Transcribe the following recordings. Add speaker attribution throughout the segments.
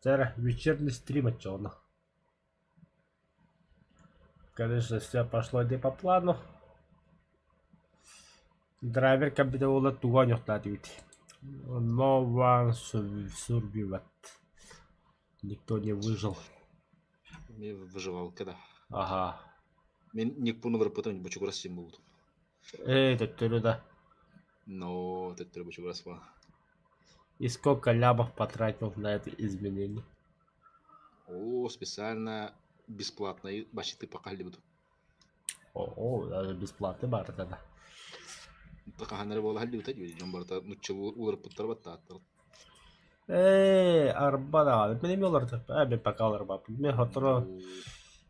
Speaker 1: Чэ эрэ, вечерний стрим оччоҕуна. Конечно, все пошло не по плану. Драйвер кэлбитэ буоллар тугу оонньуохтаатыбыт? No one survived. Никто не выжил.
Speaker 2: Выживалка да.
Speaker 1: Ага.
Speaker 2: Мин никпун ылырпытым бучугурас син буолбутум.
Speaker 1: Ээ, төттөрү да.
Speaker 2: Но төттөрү бучугурас буолан.
Speaker 1: И сколько лямов потратил на это изменение?
Speaker 2: О, специально бесплатно бачыты покалибут.
Speaker 1: О, даже бесплатный баар да.
Speaker 2: Хаһан эрэ буола сылдьыбыта дии, дьон барыта нуччалыы уларыппыттара баттааттар.
Speaker 1: Ээ, арба даҕаны. Мин эмиэ уларытыахпын. Ээ, мин пока уларыппаппын. Мин сотору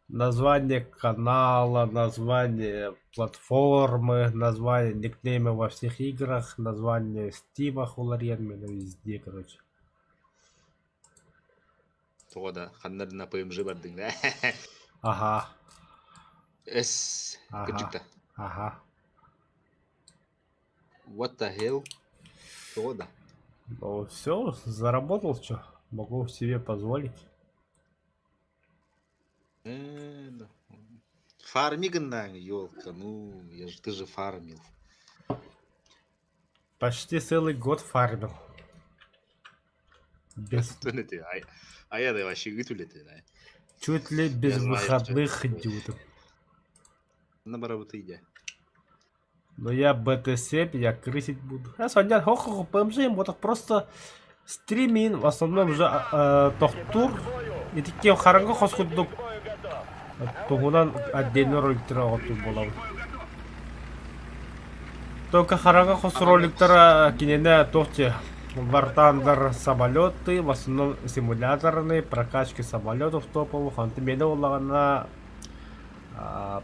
Speaker 1: название канала, название платформы, название никнейма во всех играх, название стимах уларыйан мин везде, короче.
Speaker 2: Тоҕо да, ханна да на ПМЖ бардыҥ да.
Speaker 1: Аха.
Speaker 2: Эс,
Speaker 1: Аха.
Speaker 2: кырдьык да.
Speaker 1: Аха.
Speaker 2: What the hell? Тоҕо да?
Speaker 1: Ну все, заработал что, могу себе позволить.
Speaker 2: Э, да. Фарми гыннаҥ, елка, ну, я же, ты же фармил.
Speaker 1: Почти целый год фармил. Без...
Speaker 2: А я вообще ыт үлэтэ.
Speaker 1: Чуть ли без
Speaker 2: Я знаю, что это
Speaker 1: выходных
Speaker 2: такое.
Speaker 1: идиотов.
Speaker 2: На барабыты идя.
Speaker 1: Но я БТ-7, я крысить буду. Я сегодня хо ПМЖ, вот просто стримин в основном уже тохтуур. Итикке хараҥа хос курдук туһунан отдельный роликтары оҕотуу буолабын. Только хараҥа хос роликтара кинини туох диэ War Thunder самолеты, в основном симуляторные, прокачки самолетов топовых, онтон миэнэ буоллаҕына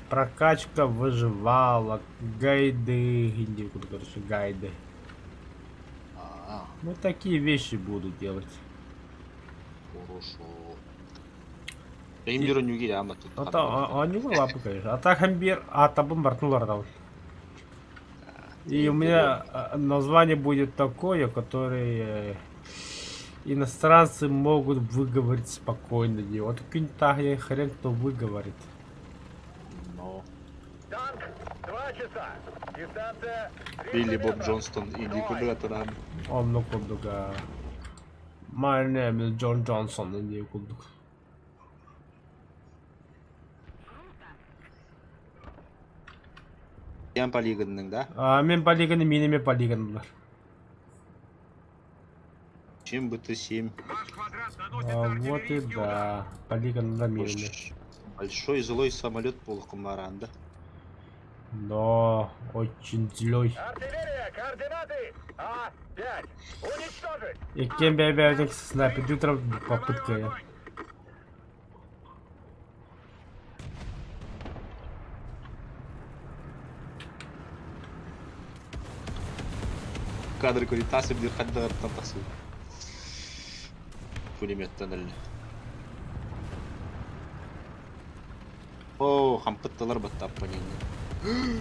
Speaker 1: прокачка выживалок, гайды, инди короче, гайды.
Speaker 2: А,
Speaker 1: Ну такие вещи буду делать.
Speaker 2: хорошо. Эйим ньюги яма тут.
Speaker 1: А то они лапы, конечно. А так хамбир, а табын бартын уларытабын. И у меня название будет такое, которое иностранцы могут выговорить спокойно. И вот какой-нибудь хрен кто выговорит.
Speaker 2: Но.
Speaker 3: Танк, 2 часа. Дистанция 300
Speaker 2: Билли Боб
Speaker 3: метров.
Speaker 2: Джонстон и кудратыран.
Speaker 1: Оннук курдук. My name is John Johnson диye курдук.
Speaker 2: Ян полигонның да?
Speaker 1: А, мен полигоны, мен эме полигонлар.
Speaker 2: Чем БТ-7?
Speaker 1: А, вот и да. Полигонлар менеме.
Speaker 2: Большой злой самолет полукомаранда.
Speaker 1: Но очень злой.
Speaker 3: Артиллерия, координаты А5. Уничтожить.
Speaker 1: Иккиэн бэйбэбитин снайпердыы попытка.
Speaker 2: Кадры көрүү тас үрдүр хаддагыттан тахсыы. Пулеметтан эле. О, хампыттылар баттаппын енді.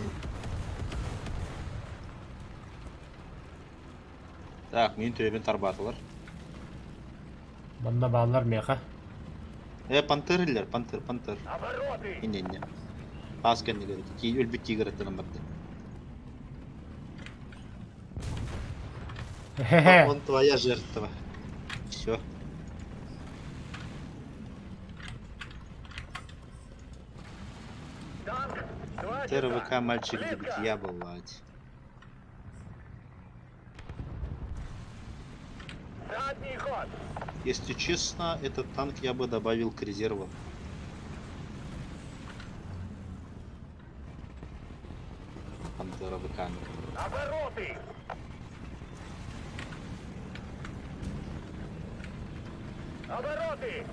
Speaker 2: Так, мин төбөбүн тарбаатылар.
Speaker 1: Манна бааллар миэхэ.
Speaker 2: Э, пантер иллэр, пантер, пантер.
Speaker 3: Обороты.
Speaker 2: Инне-инне. Таас кэннигэр ити өлбүт тигр аттынан барда.
Speaker 1: Хе-хе.
Speaker 2: Он твоя жертва. Все.
Speaker 3: Танк, 2 часа.
Speaker 2: ТРВК мальчик
Speaker 3: Близко.
Speaker 2: для битья бывать.
Speaker 3: Задний ход.
Speaker 2: Если честно, этот танк я бы добавил к резервам. Пантера ВК.
Speaker 3: Обороты. Обороты.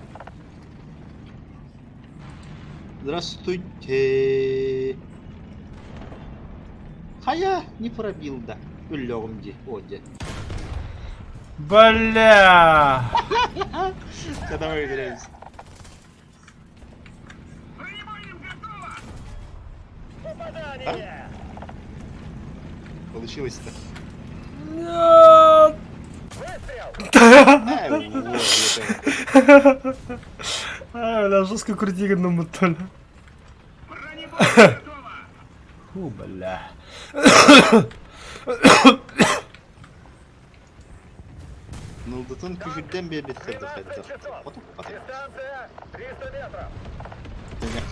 Speaker 2: Здравствуйте. Хая не пробил, да. Өллөҕүм дии. О, дьэ.
Speaker 1: Бля!
Speaker 2: Все, давай убираемся.
Speaker 3: Попадание.
Speaker 2: Получилось-то.
Speaker 1: Нет!
Speaker 3: Выстрел.
Speaker 2: А, вот, это.
Speaker 1: А, бля, жестко крути гынныммыт Фу, бля.
Speaker 2: Нылдытын күһүрдэн биэрбиттэр да хайдах. Хоту пата.
Speaker 3: Дистанция 300 метров.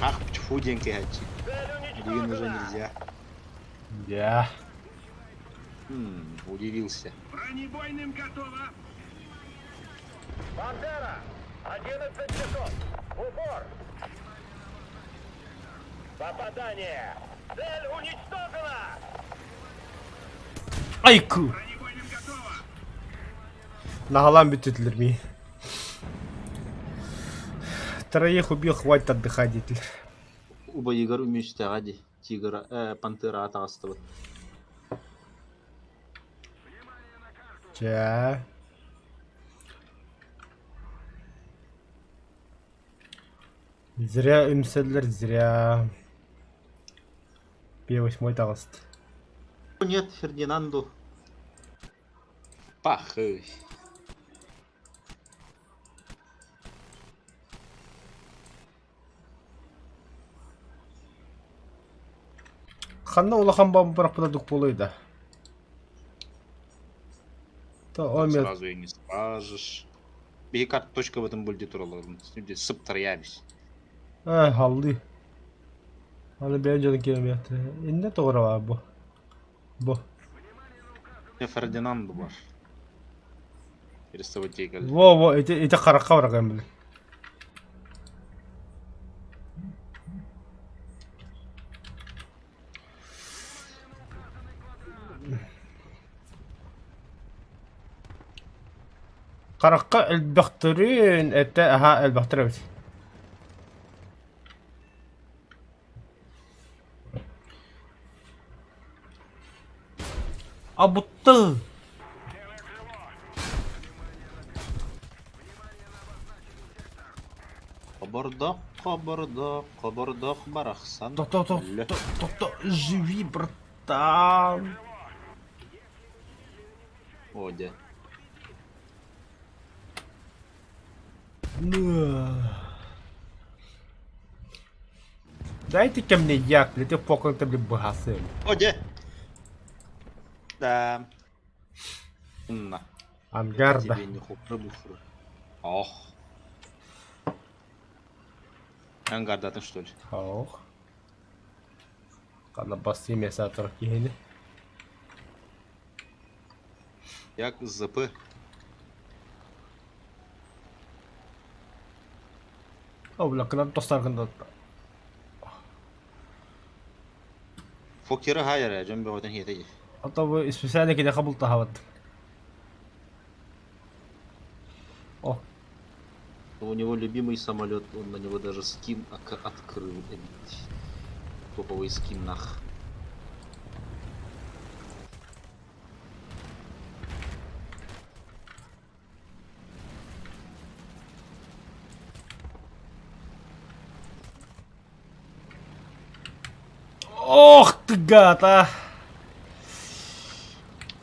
Speaker 2: Хах тьфу диэн кэһээччи.
Speaker 3: Цель
Speaker 2: Билигин уже
Speaker 3: уничтожена.
Speaker 2: нельзя.
Speaker 1: Я.
Speaker 2: Удивился.
Speaker 4: Бронебойным готово!
Speaker 3: Пантера! 11 часов! В упор! Попадание! Цель уничтожена!
Speaker 1: Айку!
Speaker 4: Бронебойным готово!
Speaker 1: Нагалам бүтүтүлэр ми. Троих убил, хватит отдыхать, дейтилэр.
Speaker 2: Убайыгар үмүстэҕэ дии. Тигра, пантера таҕыстыбыт.
Speaker 1: Чэ. Зря үмсэллэр, зря. П8 таҕыста.
Speaker 2: Нет, Фердинанду. Пах.
Speaker 1: Ханна улахан бомба бырахпыта буолуой да? То омет.
Speaker 2: Сразу и не скажешь. Бии карт точка в этом бульде тураллар. Сыптарыйабис.
Speaker 1: Ээ, халлыы. Аны бэйэм дьону киэмиэхтэрэ. Иннэ тоҕо бу? Бу.
Speaker 2: Фердинанду бар. Переставать кэллэ.
Speaker 1: Во, во, ити, ити харахха баракан били. Харахха элбэхтэрин, этэ аһаа элбэхтэр эбит. Абытты!
Speaker 2: Хобордох, хобордох, хобордох барахсан.
Speaker 1: То-то-то,
Speaker 2: Өллө.
Speaker 1: то-то, живи, братан!
Speaker 2: О, дьэ.
Speaker 1: Дайте ко мне як, блядь, ты фокон ты, блядь, быһасы.
Speaker 2: О, дьэ. Да. На.
Speaker 1: Ангарда.
Speaker 2: Тебе не хухры-бухры. Ох. Ангардатын, что ли?
Speaker 1: Ох. Ханна басыы месаатар киһини.
Speaker 2: Як ЗП.
Speaker 1: О, бля, кынан тостаргын
Speaker 2: Фокера хайара, дьон бөҕөтүн хиэтэ
Speaker 1: А то вы специально киниэхэ бултаһабыт. О,
Speaker 2: У него любимый самолет, он на него даже скин открыл. Эбит. Топовый скин нах.
Speaker 1: Ох ты гад, а!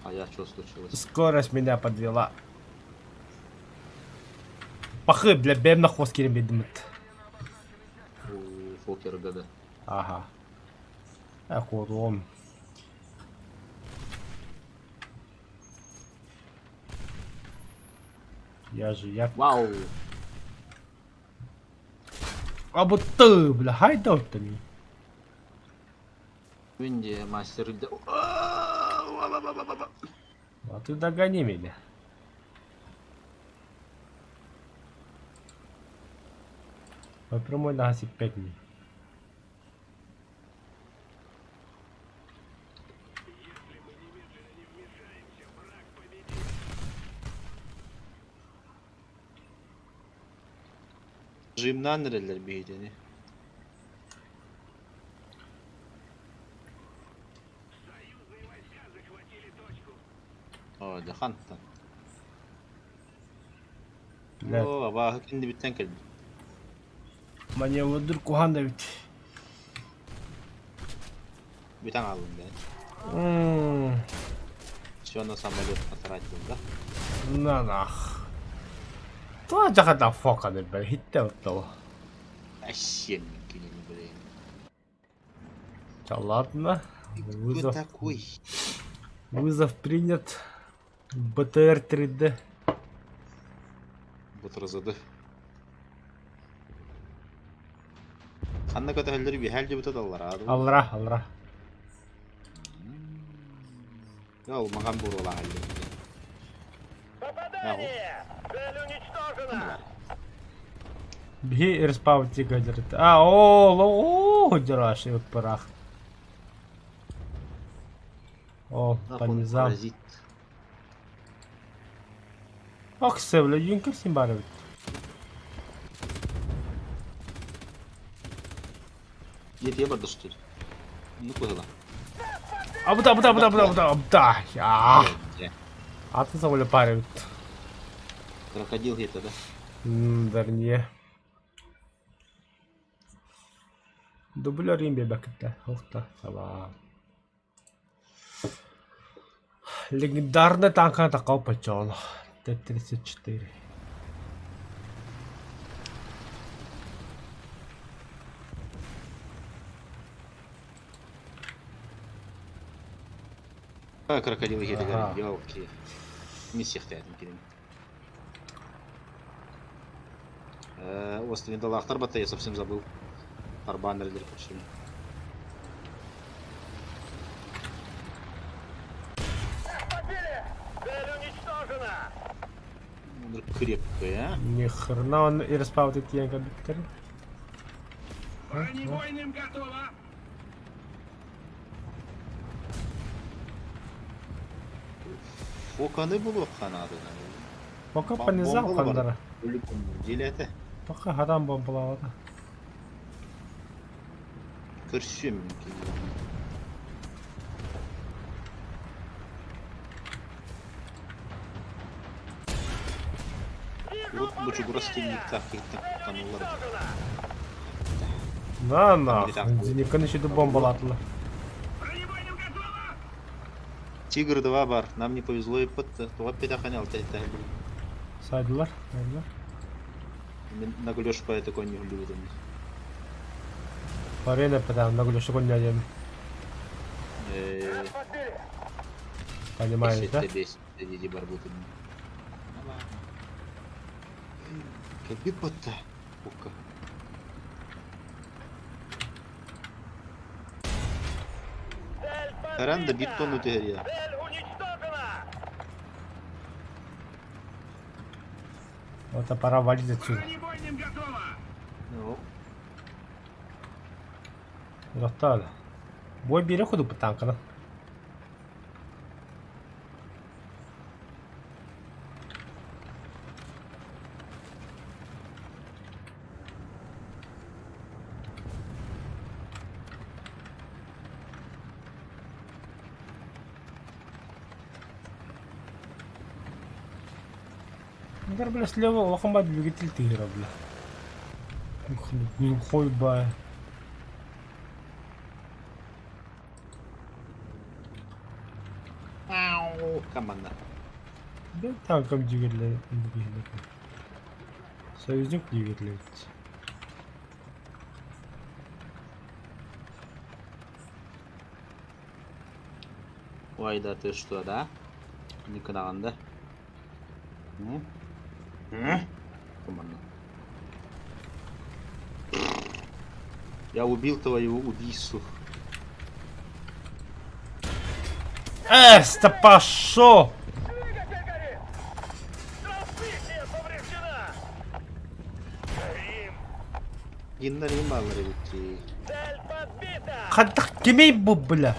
Speaker 2: А я что случилось?
Speaker 1: Скорость меня подвела. Пахы, бля, бэм на хвост кирим бедимит.
Speaker 2: У Фокера ГД.
Speaker 1: Ага. Эх, Я же, я...
Speaker 2: Вау!
Speaker 1: А вот ты, бля, хайда ты мне.
Speaker 2: Винди, мастер...
Speaker 1: А ты догони меня. По прямой на 5 дней.
Speaker 2: Жимнан эрэллэр биһитини. Оо, дьэ хантан.
Speaker 1: Блядь.
Speaker 2: Оо, абааһы кэннибиттэн кэлбит.
Speaker 1: Маневрдыр куһаҕан да эбит.
Speaker 2: Бүтэн хааллым да. Все на самолет потратил, да?
Speaker 1: На нах. Туох дьахата фоканы бэр хиттэ оттого.
Speaker 2: Вообще кинини блин.
Speaker 1: Да ладно.
Speaker 2: Ты кто
Speaker 1: Вызов,
Speaker 2: такой?
Speaker 1: вызов принят. БТР 3D.
Speaker 2: Бутразады. Ханна көтөһөллөр биһэл дебута даллара ду.
Speaker 1: Алра, алра.
Speaker 2: Ол маган буруолаах
Speaker 3: Попадание! Цель уничтожена!
Speaker 1: Биһи респаунтик дьарыт. А, о, о, дьараш, вот пырах. О, по низам.
Speaker 2: Паразит.
Speaker 1: Ох, севле, юнкер симбаров.
Speaker 2: Нет, барда что ли? Ну куда?
Speaker 1: Абда, абда, абда, абда, абда, абда. Я. Атын саволе парит.
Speaker 2: Крокодил где-то, да?
Speaker 1: Вернее. Дублер имбе бакытта. Охта, сава. Легендарный танк такого почел. Т-34.
Speaker 2: А, крокодил где-то,
Speaker 1: Ага.
Speaker 2: елки. Не всех ты этим кидем. Острый доллар бата я совсем забыл. Арбан или почти.
Speaker 3: Подбили! Цель уничтожена!
Speaker 2: Крепкая, а?
Speaker 1: Ни хрена он и респаунит тиенка биттер.
Speaker 4: Бронебойным готово!
Speaker 2: Фоканы булу канады.
Speaker 1: Пока по низам хандара.
Speaker 2: Делете.
Speaker 1: Пока харам бомбалавата.
Speaker 2: Көрсөм.
Speaker 3: Вижу
Speaker 2: Вот бучугурас
Speaker 3: повреждения!
Speaker 2: так кеттен
Speaker 3: Цель
Speaker 2: каналлар.
Speaker 3: уничтожена!
Speaker 1: На нахуй. Зениканы еще бомбалатла.
Speaker 4: Бронебойным готово!
Speaker 2: Тигр 2 бар. Нам не повезло и под туга петаханы алта
Speaker 1: Сайдылар. Сайдылар.
Speaker 2: Мен на гулёш по это конь не люблю.
Speaker 1: Арена пытаем на гулёшу конь один.
Speaker 2: Э,
Speaker 3: Подбили!
Speaker 1: Понимаешь, да?
Speaker 2: Бесит, диди барбуты. Кэби потта. Ука.
Speaker 3: Цель
Speaker 2: Таран да
Speaker 3: подбита!
Speaker 2: бит тонну түһэрия.
Speaker 3: Цель уничтожена!
Speaker 1: Вот а пора валить отсюда.
Speaker 4: Бронебойным готово!
Speaker 2: Ну,
Speaker 1: Достали. Бой бере ходу по танкана. Бля, бля, слева улахан двигатель тигра, бля. Глухой ба.
Speaker 2: команда.
Speaker 1: Бля, танком двигатель. Союзник двигатель.
Speaker 2: Ой, да ты что, да? Не да? М? М? Команда. Я убил твоего убийцу.
Speaker 1: Эста пошел!
Speaker 3: Двигатель горит! Трансмиссия повреждена! Горим!
Speaker 2: Гиннарим балларыбыт.
Speaker 3: Цель подбита!
Speaker 1: Хантах кимей бу, бля?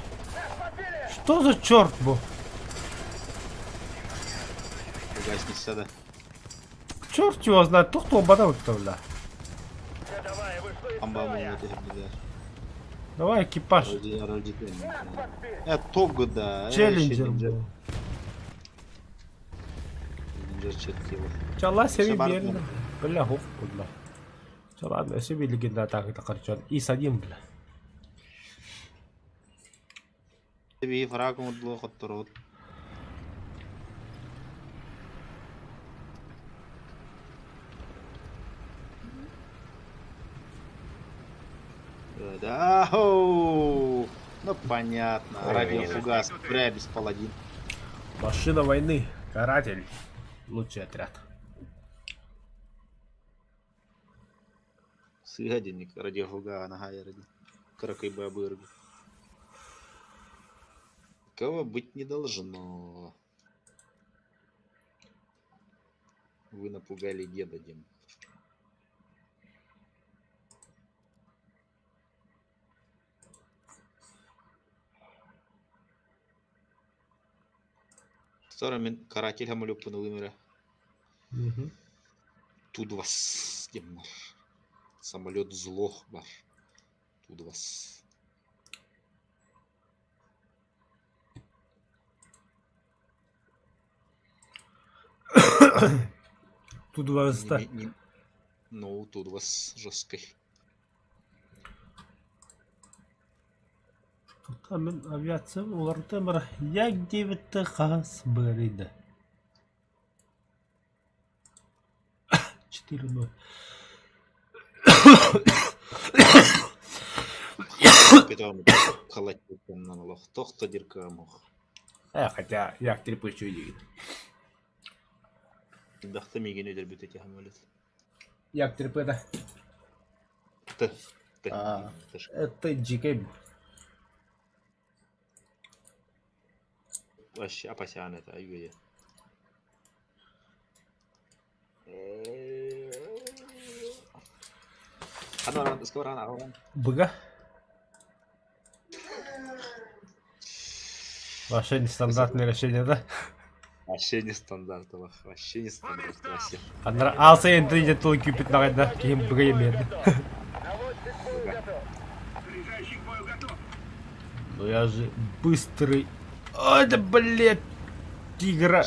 Speaker 3: Подбили!
Speaker 1: Что за черт бу?
Speaker 2: Гасница да.
Speaker 1: Черт его знает, тух то бада бля.
Speaker 3: Ходовая вышла из
Speaker 2: Амба
Speaker 3: строя!
Speaker 1: Давай экипаж.
Speaker 2: Того да.
Speaker 1: Челленджер был.
Speaker 2: Челленджер четкий.
Speaker 1: Чала себе
Speaker 2: Все
Speaker 1: верно. Бля, хух, бля. Чё, ладно, себе легенда так это короче. И садим, бля.
Speaker 2: Би фраг мудло хотторот. Да, оу! Ну понятно, радиофугас, Брябис паладин.
Speaker 1: Машина войны, каратель, лучший отряд.
Speaker 2: Сыга денег, радиофуга, нога я ради. Каракай бабы Кого быть не должно. Вы напугали деда, Дим. Сора мин каратель хамылыппын ылым эрэ. Тудвас диэн бар. Самолет зло бар. Тудвас.
Speaker 1: Тудваста.
Speaker 2: Ну, Тудвас жесткой.
Speaker 1: Тута мин авиация уларытым Як диэбиттэ хаһыс быарыйда 4-0.
Speaker 2: Холодильник диркамох.
Speaker 1: Хотя як трепычу диигин.
Speaker 2: Дахта миигин өлөрбүт этэ самолет.
Speaker 1: Як трепыта?
Speaker 2: Т. Т.
Speaker 1: А, это дикий.
Speaker 2: Вообще апасян это аюе.
Speaker 1: Быга? Вообще нестандартное решение, да?
Speaker 2: Вообще нестандартно, вообще нестандартно, вообще.
Speaker 1: Алса енді тыл күйпіт нағайда, кейін быга емеді.
Speaker 4: Заряжающий к бою готов!
Speaker 1: Ну я же быстрый. Ой, да блядь! Тигра.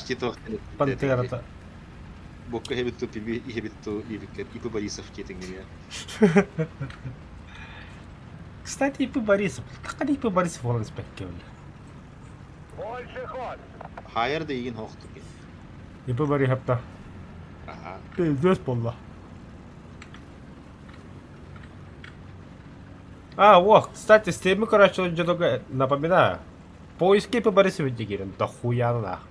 Speaker 1: Пантера-то.
Speaker 2: Бокка хебитту пиби ихебитту ибиккер Ипы Борисов кетиңер
Speaker 1: Кстати, Ипы Борисов. Как Ипы Борисов ол инспектор?
Speaker 3: Больше ход!
Speaker 2: Хайер да игин хохтуки.
Speaker 1: Ипы Борисов-то.
Speaker 2: Ага.
Speaker 1: Пиздец болла. А, во, кстати, стримы, короче, только напоминаю. Поиски по Борисову Дигерин, да хуя нах.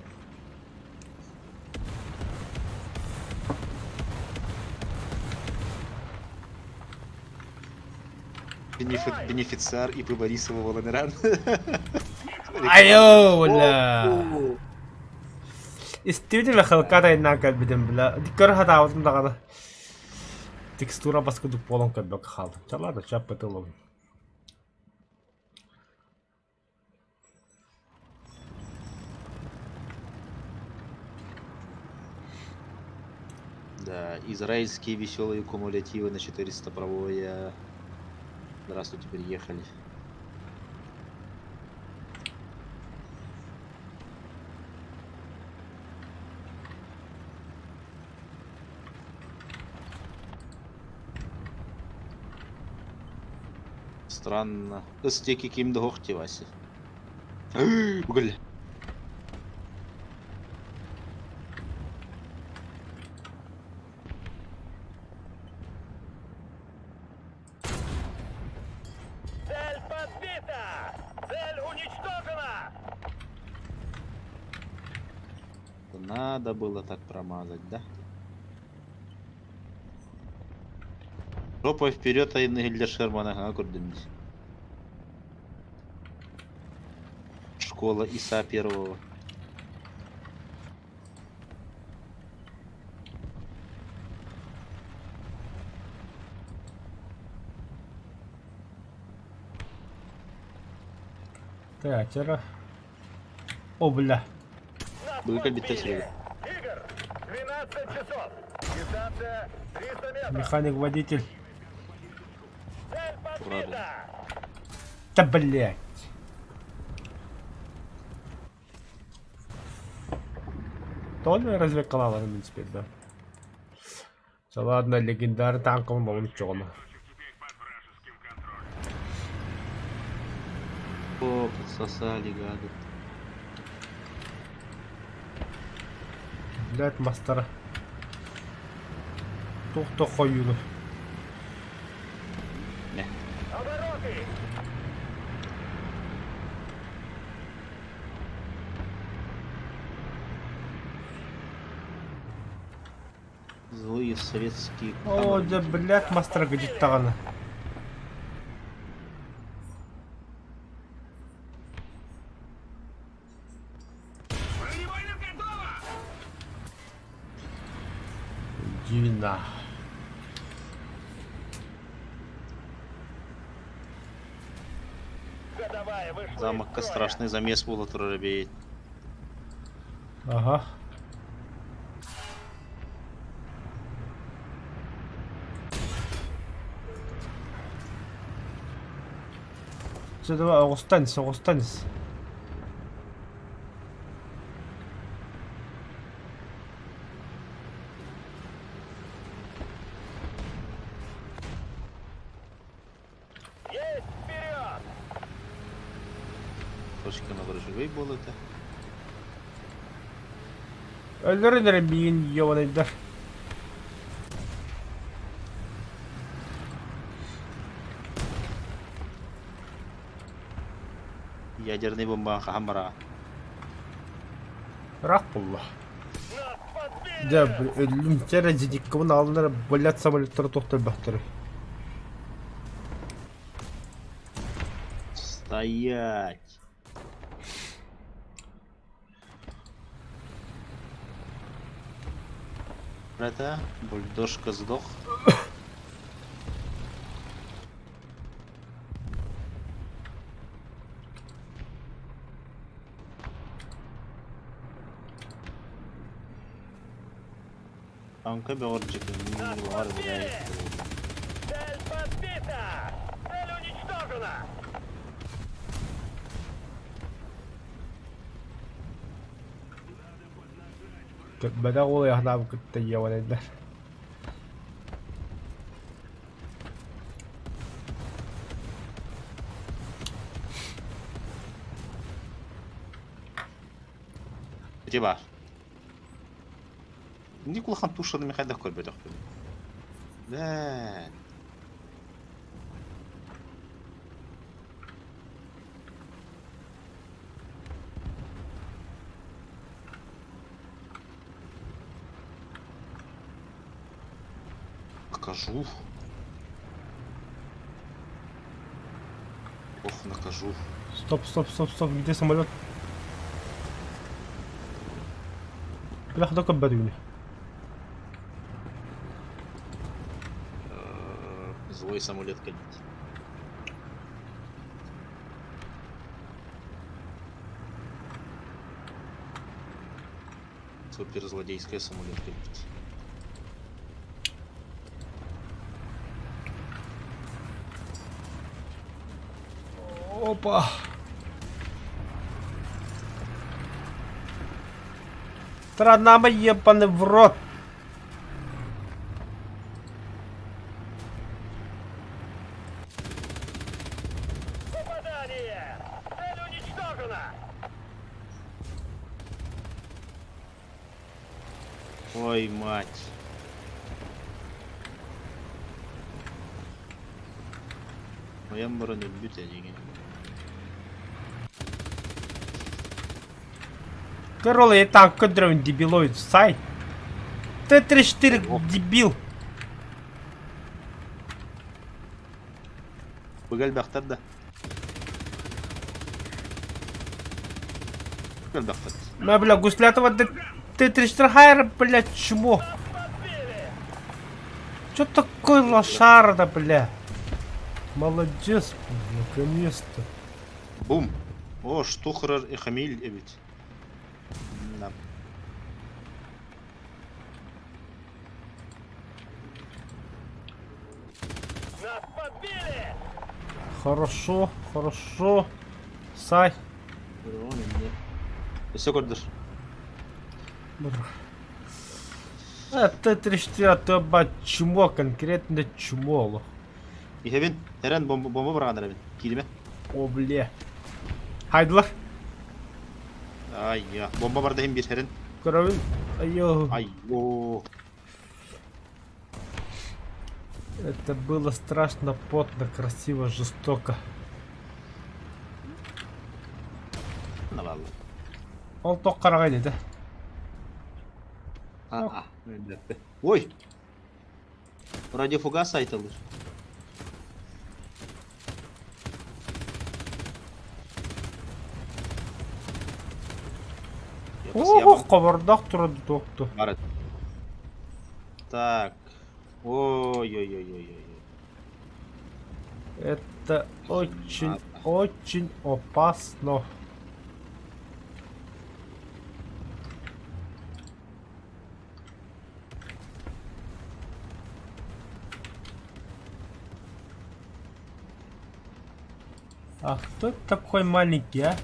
Speaker 2: Бенефициар Ипы Борисова Волонеран.
Speaker 1: Айо, бля. Истибитим хылката иннан кэлбитим, бля. Көр хатаабытым даҕаны. Текстура баскыдык буолан көрбөккө хаалдым. Чалаада чаппыт ылабын.
Speaker 2: Да, израильские веселые кумулятивы на 400 пробоя. Здравствуйте, приехали. Странно. Стеки ким дохти, Вася. Уголь.
Speaker 3: Цель подбита! Цель уничтожена!
Speaker 2: Надо было так промазать, да? Жопой вперед, а для Шермана, ага, көрдүм. Школа Иса Первого.
Speaker 1: Театра. О, бля.
Speaker 3: Нас
Speaker 2: Быка
Speaker 3: подбили!
Speaker 2: битасили.
Speaker 3: Игорь, 12 часов! Дистанция 300 метров!
Speaker 1: Механик-водитель.
Speaker 3: Цель подбита!
Speaker 1: Да, блядь. Тоже развлекала, в принципе, да. Да ладно, легендарный танком он чёрно.
Speaker 4: Теперь под вражеским контролем.
Speaker 2: О, подсосали, гады.
Speaker 1: Блядь, мастера. Тух-тух хою.
Speaker 2: Не.
Speaker 3: Обороты!
Speaker 2: Злые советские
Speaker 1: Оо, дьэ,
Speaker 2: каморники.
Speaker 1: блядь, мастера гыдьыттаҕына.
Speaker 4: Бронебойным готово!
Speaker 1: Дивина.
Speaker 3: Ходовая вышла из
Speaker 2: Замокка
Speaker 3: строя.
Speaker 2: страшный замес буола турар эбит.
Speaker 1: Ага. Чэ, давай, оҕустанис, оҕустанис.
Speaker 3: Есть вперед!
Speaker 2: Точка на живей буол этэ.
Speaker 1: Өлөрөн эрэ миигин ебанайдар.
Speaker 2: Ядерный бомбаҕа хаһан бараа?
Speaker 1: Ыраах буолла.
Speaker 3: Нас подбили!
Speaker 1: Дьэ, өллүм чэ эрэ дьидиккабын аҕалан эрэ блядь самолеттары туох да элбэхтэрий.
Speaker 2: Стоять! Это бульдожка сдох. Танка бөҕөрдьүк
Speaker 3: Нас подбили! Цель подбита! Цель уничтожена!
Speaker 1: Бэдэх уол ыйаһынаабы кытта ебанайдар.
Speaker 2: Ити баар. Инник улахан тушаны мин хайдах көрбөтөхпүн. Бээ. Покажу. Ох, накажу.
Speaker 1: Стоп, стоп, стоп, стоп, где самолет? Бля, хата көрбөтүгүнү.
Speaker 2: Злой самолет кадет. Суперзлодейская самолет кадет.
Speaker 1: Опа! Страна ебаный в рот!
Speaker 3: Попадание! Цель уничтожена!
Speaker 2: Ой, мать. Моям баран өлбүт эдиҥин.
Speaker 1: Король, я танк контроль дебилоид, сай! Т-34, дебил!
Speaker 2: Быга элбэхтэр да. Элбэхтэр.
Speaker 1: На, бля, Гуслятова Т-34 Хайр, бля, чмо! Чё такое лошара-то, бля? Молодец, бля, наконец-то.
Speaker 2: Бум! О, штухрар и хамиль эбит. Да.
Speaker 3: Нас подбили!
Speaker 1: Хорошо, хорошо. Сай.
Speaker 2: Өссө көрдөр.
Speaker 1: Т-34, ты ебать, чмо, конкретно чмо.
Speaker 2: Иһэбин, эрэн бомба бомба быраҕан эрэбин. Кииримэ.
Speaker 1: О, бля. Хайдылар.
Speaker 2: Ай, я. Бомба барда иһин биир эрэн.
Speaker 1: Көрөбүн. Айо.
Speaker 2: Ай, о.
Speaker 1: Это было страшно, потно, красиво, жестоко.
Speaker 2: Навалла.
Speaker 1: Ол тоқ қарағай деді.
Speaker 2: А, а. Ой! Радиофугас сайталыр.
Speaker 1: Ох, хобордоох турар туохту.
Speaker 2: Бар. Так. Ой-ой-ой-ой-ой.
Speaker 1: Это очень, очень опасно. А кто это такой маленький, а?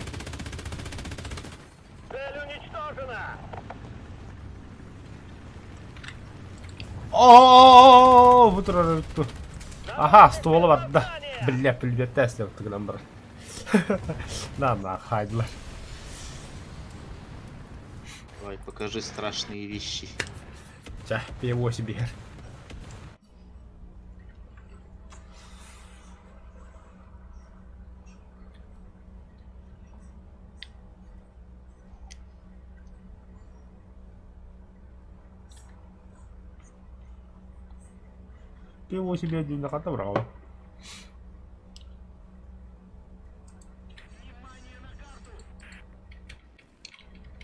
Speaker 3: Цель уничтожена!
Speaker 1: О, бу турар Аха, ствола барда. Бля, пүлбетте гынан бар. На, на, хайдылар.
Speaker 2: Давай, покажи страшные вещи.
Speaker 1: Чэ, P8 биһэр. P8 биэрдиинэ хата быраҕабын.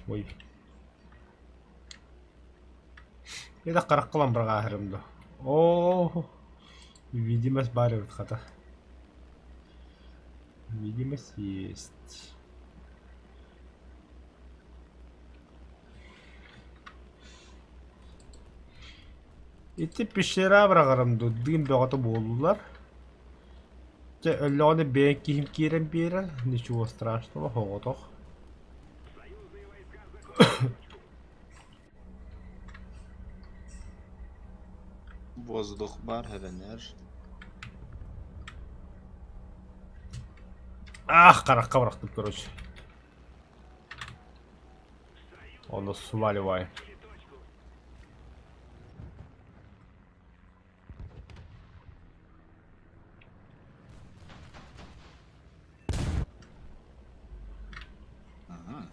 Speaker 1: Ой. Это харахха быраҕааһырым дуо? Оо, видимость баар эбит хата. Видимость есть. Ити пещера быраҕарым дуу, дыым бөҕөтө буоллулар. Дьэ, өллөҕүнэ бэйэҥ киһим киирэн биэрэр, ничего страшного, соҕотох.
Speaker 2: Воздух бар эвенер.
Speaker 1: Ах, харахха бырахтым, короче. Ону сваливай.
Speaker 2: Ага.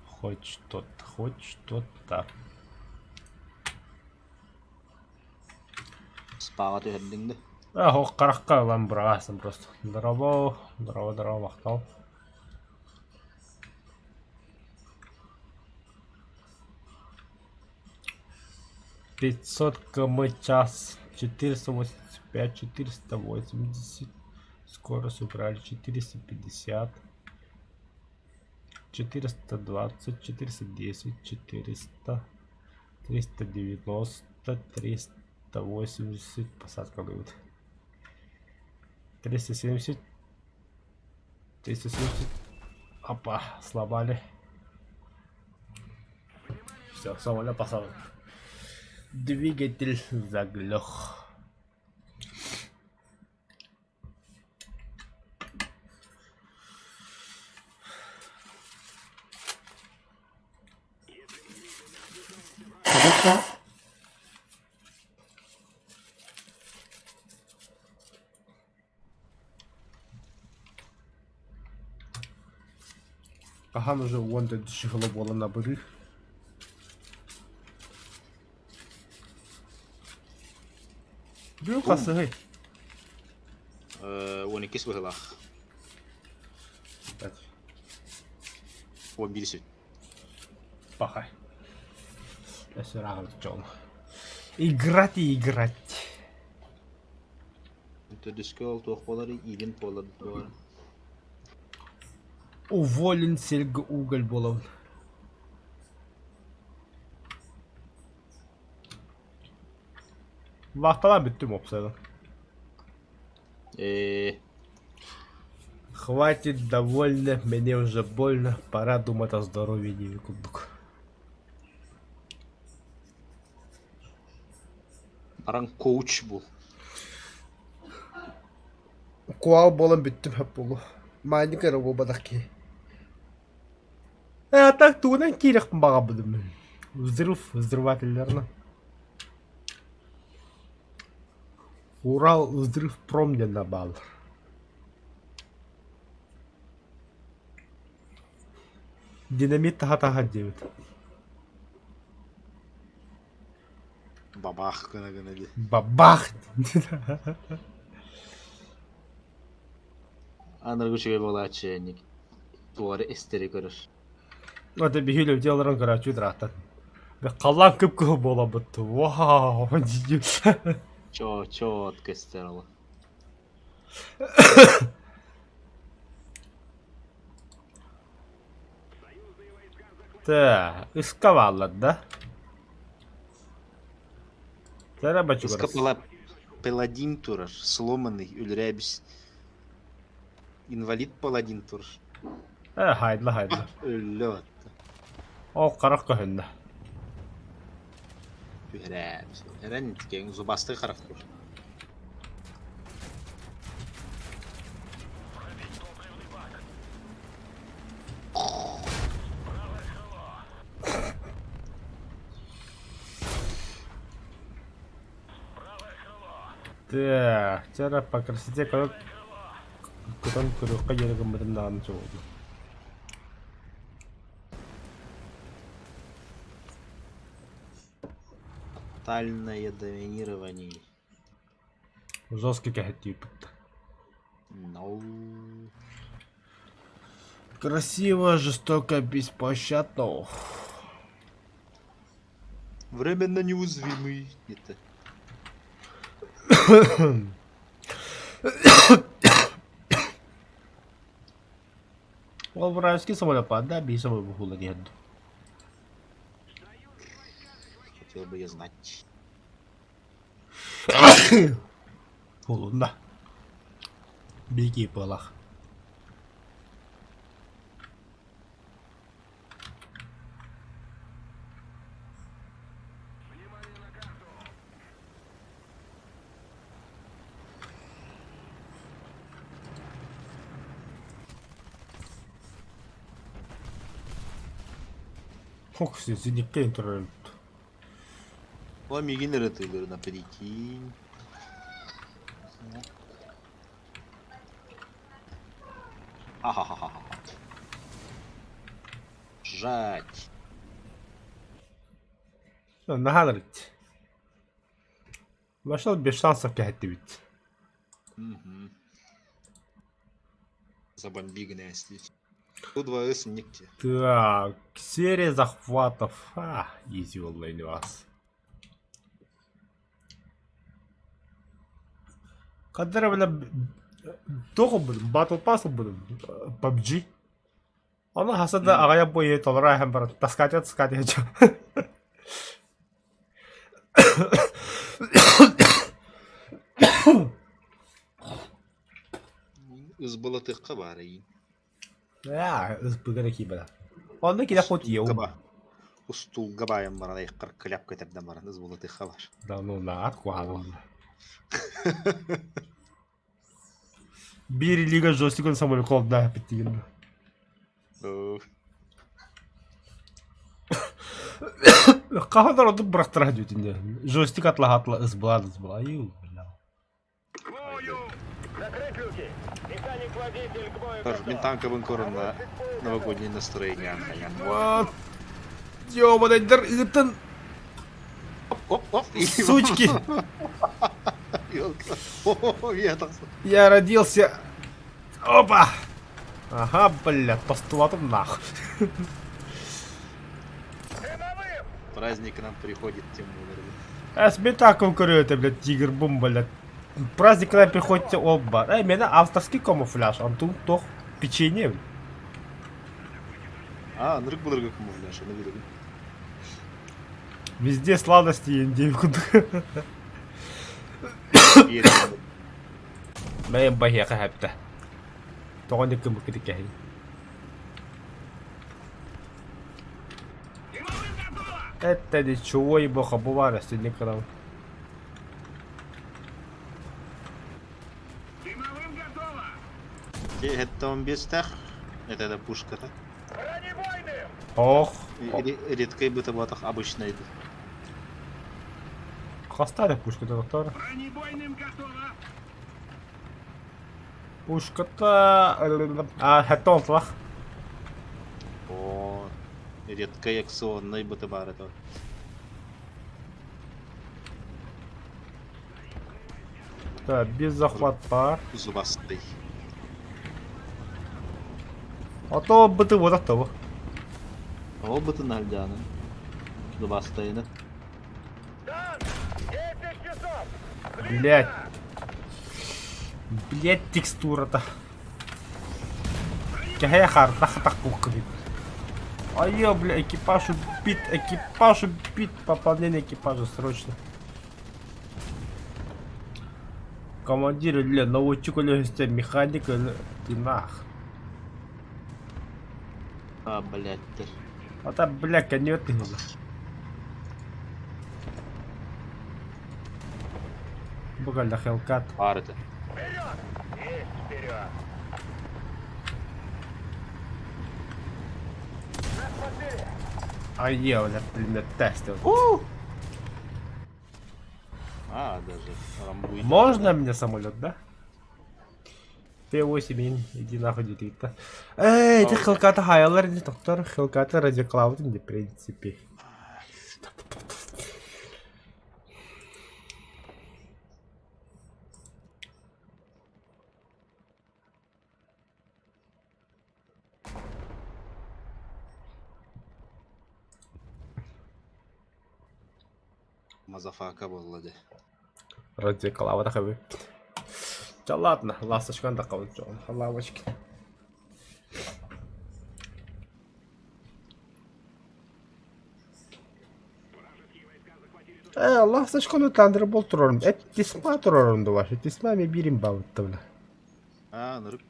Speaker 1: Хоть что-то, хоть что-то.
Speaker 2: Спаҕа түһэрдиҥ да?
Speaker 1: Ах, ол харахха ылан быраҕаасым просто. Здорово, здорово, здорово, махтал. 500 км час, 485, 480, скорость убрали, 450, 420, 410, 400, 390, 380, посадка будет. 370, 370, опа, сломали. Все, самолет посадок. Двигатель заглох. Хаһан уже уон төрдүс чыһыла буолан абырыыр. Бүгүн хасыһый?
Speaker 2: 12 быһыылаах. 11 сүт.
Speaker 1: Пахай. Өссө ырааҕын дьон. Играть и играть.
Speaker 2: Төрдүскэ ол туох буоларый? Иилин буолар дуо?
Speaker 1: Уволен сельга уголь буолабын. Вахталаан бүттүм уопсайынан.
Speaker 2: Ээ,
Speaker 1: Хватит, довольно, мне уже больно, пора думать о здоровье диэби курдук.
Speaker 2: Баран коуч бул.
Speaker 1: Куал буолан бүттүм хөп буолуо. Маанньык эрэ буолбатах киһи. Э, так тугунан киириэхпин баҕарбытым. Взрыв, взрывателлэринэн. Урал взрыв пром диэн бааллар. Динамит таһа-таһа диэбит.
Speaker 2: Бабах гына-гына дии.
Speaker 1: Бабах!
Speaker 2: Аныгы үчүгэй буолааччы инник туора истэри көрөр.
Speaker 1: Вот биһи үлэбитин олорон көрөөччү ыраахтан. Халлаан кып-кыһыл буолабыт. Вау!
Speaker 2: Чо чётко истэр ол.
Speaker 1: Так, ыска бааллар да? Тэра
Speaker 2: Ыска
Speaker 1: бачугарас.
Speaker 2: пала паладин турар, сломанный, өлөрөөбүс. Инвалид паладин турар.
Speaker 1: Э, хайдла хайдла.
Speaker 2: Өллө батта.
Speaker 1: Ол харах көһүннэ.
Speaker 2: Түһэрээбис. Эрэн киэҥ зубастый харах тур.
Speaker 1: Так, вчера по красоте как кутан көрүөххэ диэри гыммытым даҕаны суоҕу.
Speaker 2: Тотальное доминирование.
Speaker 1: Жесткий кэһэттииппит.
Speaker 2: No.
Speaker 1: Красиво, жестоко, беспощадно.
Speaker 2: Временно неуязвимый. Это.
Speaker 1: Ол вражеский самолет да, бии самолет буһула диэн.
Speaker 2: Хотел бы я знать.
Speaker 1: Холунна. Беги полах. Ох, зенитке турар.
Speaker 2: О, мигин ырытыыларына прикинь. Ха-ха-ха-ха. Жать.
Speaker 1: Наһаа ырыт. Вошел без шансов кэһэттибит.
Speaker 2: Угу. Забомби гнезди. Тут два нигде.
Speaker 1: Так, серия захватов. А, изи онлайн вас. Қадыр бля тоҕо будем, Battle Pass будем, PUBG. Оны хаса да аҕайа бойы толора иһэн баран таскать таскать
Speaker 2: Ызбылатыахха баар эйиин.
Speaker 1: Аа, ыспыга да киирбэтэх. Онно килэ хоть еу.
Speaker 2: Устуулга баайан баран айаххар кляп кэтэрдэн баран ызбылатыахха баар.
Speaker 1: Да ну наат куһаҕан. Биир илиигэ джойстигын самолёкол да эппиттигин. Хаһан ордук бырахтара дьүтүн Джойстик атлаһа атла ызбылаан ызбыла. Аю, бля.
Speaker 3: Закрыть люки! Механик-водитель к бою готов!
Speaker 2: Мин танкабын көрөн новогоднее настроение хайан.
Speaker 1: Вот. Ёбаный ыытын
Speaker 2: Оп, оп,
Speaker 1: Сучки!
Speaker 2: Ёлка.
Speaker 1: Я родился. Опа! Ага, бля, тостулатым нах.
Speaker 2: Праздник к нам приходит, тем более.
Speaker 1: Эс мен таком көрөтө, блядь, тигр бум, блядь. Праздник когда приходите оба. Эй, меня авторский камуфляж, антун тох печенье.
Speaker 2: А, нырык былыргы камуфляж, аны билэбин.
Speaker 1: Везде сладости индей курдук. Бэйэм баһыаха хэптэ. Тоҕо инник гыммыккыт иккэһин. Это ничего ебаха бу баар өстүннүк гынабын.
Speaker 4: Дымовым готово!
Speaker 2: Это он бестах. Это да пушка-то.
Speaker 3: Бронебойным!
Speaker 1: Ох.
Speaker 2: Редкой бы батах обычно
Speaker 1: Хастаах пушката доктор.
Speaker 4: Бронебойным готово!
Speaker 1: Пушката... А, хэттон слах.
Speaker 2: О, редкой акционной бытыбар это.
Speaker 1: Так, без захват пар.
Speaker 2: Зубастый.
Speaker 1: А то быты вот от того.
Speaker 2: Ол бытын альдяны. Зубастайны.
Speaker 3: Танк! 10 часов!
Speaker 1: Блять. Блять, текстура-то. Кэһэ харта хатах куккубит. Айо, бля, экипаж убит, экипаж убит. Пополнение экипажа срочно. Командир, бля, наводчик өлөһүстэ, механик өлө... Ты нах.
Speaker 2: А, блядь.
Speaker 1: А там, бля, конец ты Бугальда Хелкат.
Speaker 2: Баар этэ.
Speaker 3: Вперед! Есть вперед! Нас подбили!
Speaker 1: Айе, бля, предмет тестил.
Speaker 2: А, даже рамбуй.
Speaker 1: Можно мне самолет, да? Т8, иди нахуй, дитигитта. Эй, ты Хелката хаялар не доктор, Хелката радиоклавдын, в принципе.
Speaker 2: Мазафака буолла дии.
Speaker 1: Радиоклава тахабы. Да ладно, ласточканы да кабыл лавочки. Э, ласточканы Thunderbolt турарым. Эт тисма турарым да ваше. Тисма ми бирим бабытты бля.
Speaker 2: А, нырык.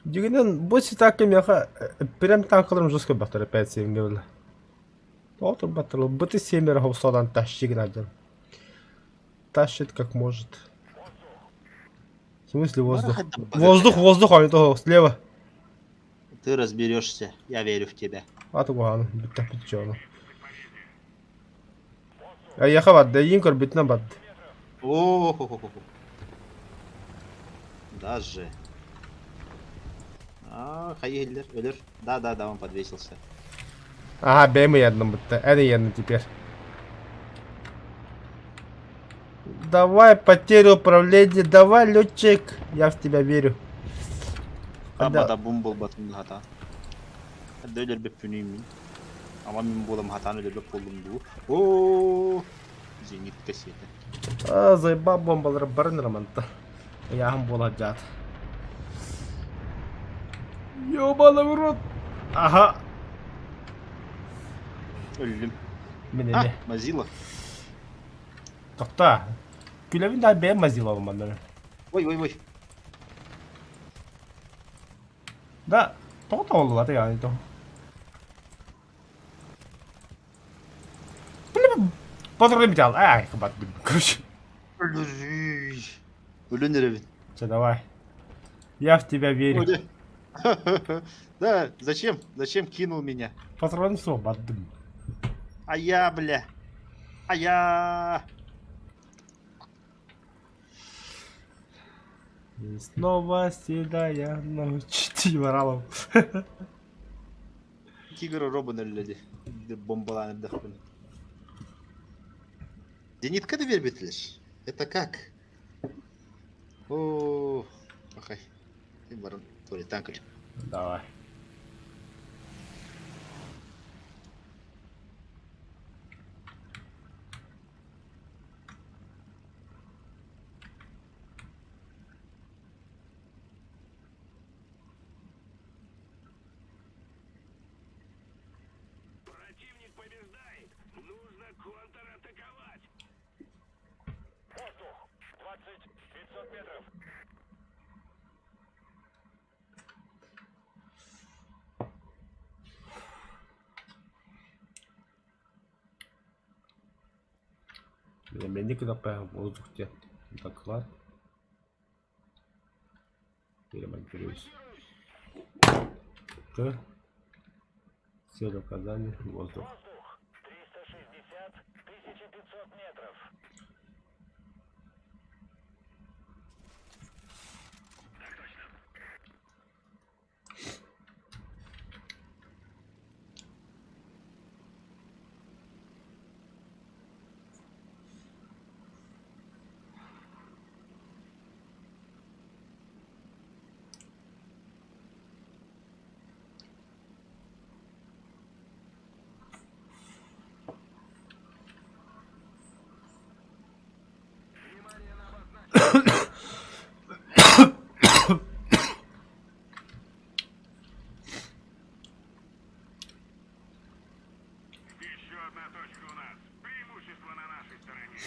Speaker 1: Дигенен бу ситакка меха прям танкаларым жестко баттар опять семге бля. Отыр баттар. Быты семеро ховсадан тащи граден. Тащит как может. В смысле воздух? Воздух, воздух, а не то слева.
Speaker 2: Ты разберешься, я верю в тебя.
Speaker 1: Аты куһаҕан, бүттэхпит дьону. Эйиэхэ барда, эйиин көрбүтүнэн барда.
Speaker 2: О, Даже. А, хайы өлөр. Да, да, да, он подвесился.
Speaker 1: Ага, бэйм ыйанным бутта. Эн ыйанным теперь. Давай, потерю управления, давай, летчик. Я в тебя верю.
Speaker 2: Аба да бум буолбатын хата. Эрдэ өлөрбөппүнүй мин. Ама мин буолам хатаан өлөрбөт буоллум дуу. Оо, зенитка сиэтэ.
Speaker 1: А, заеба бомбалары барын романта. Ыйааһын буола дьаат. Ёбаный в рот! Ага.
Speaker 2: Өллүм.
Speaker 1: Мин
Speaker 2: А,
Speaker 1: эмиэ.
Speaker 2: Мазила.
Speaker 1: Тохтоо. Күлэбин да бэйэм Мазиловым манна.
Speaker 2: Ой, ой, ой.
Speaker 1: Да, тоҕо тоҕоллулар яғни то. Блин, патроны битал. Ай, хабат, короче.
Speaker 2: Өлөн эрэбин.
Speaker 1: Все, давай. Я в тебя верю.
Speaker 2: Да, зачем? Зачем кинул меня?
Speaker 1: Патрон свободным.
Speaker 2: А я, бля. А я.
Speaker 1: И снова седая ночь Тимаралов.
Speaker 2: Тигр робон өллөдө. Бомбалаан эрдэхпин. Зенитка да биэрбэтилэр. Это как? О, пахай. Баран туалеттан кэл.
Speaker 1: Давай.
Speaker 4: Противник побеждает! Нужно контратаковать!
Speaker 3: Воздух! 20, 500 метров!
Speaker 1: Бля, меня никогда по воздух те. Доклад. Перемонтируюсь. Т. Цель указания. Воздух.
Speaker 3: Воздух! 360, 1500 метров!
Speaker 4: Одна точка у нас. Преимущество на нашей стороне.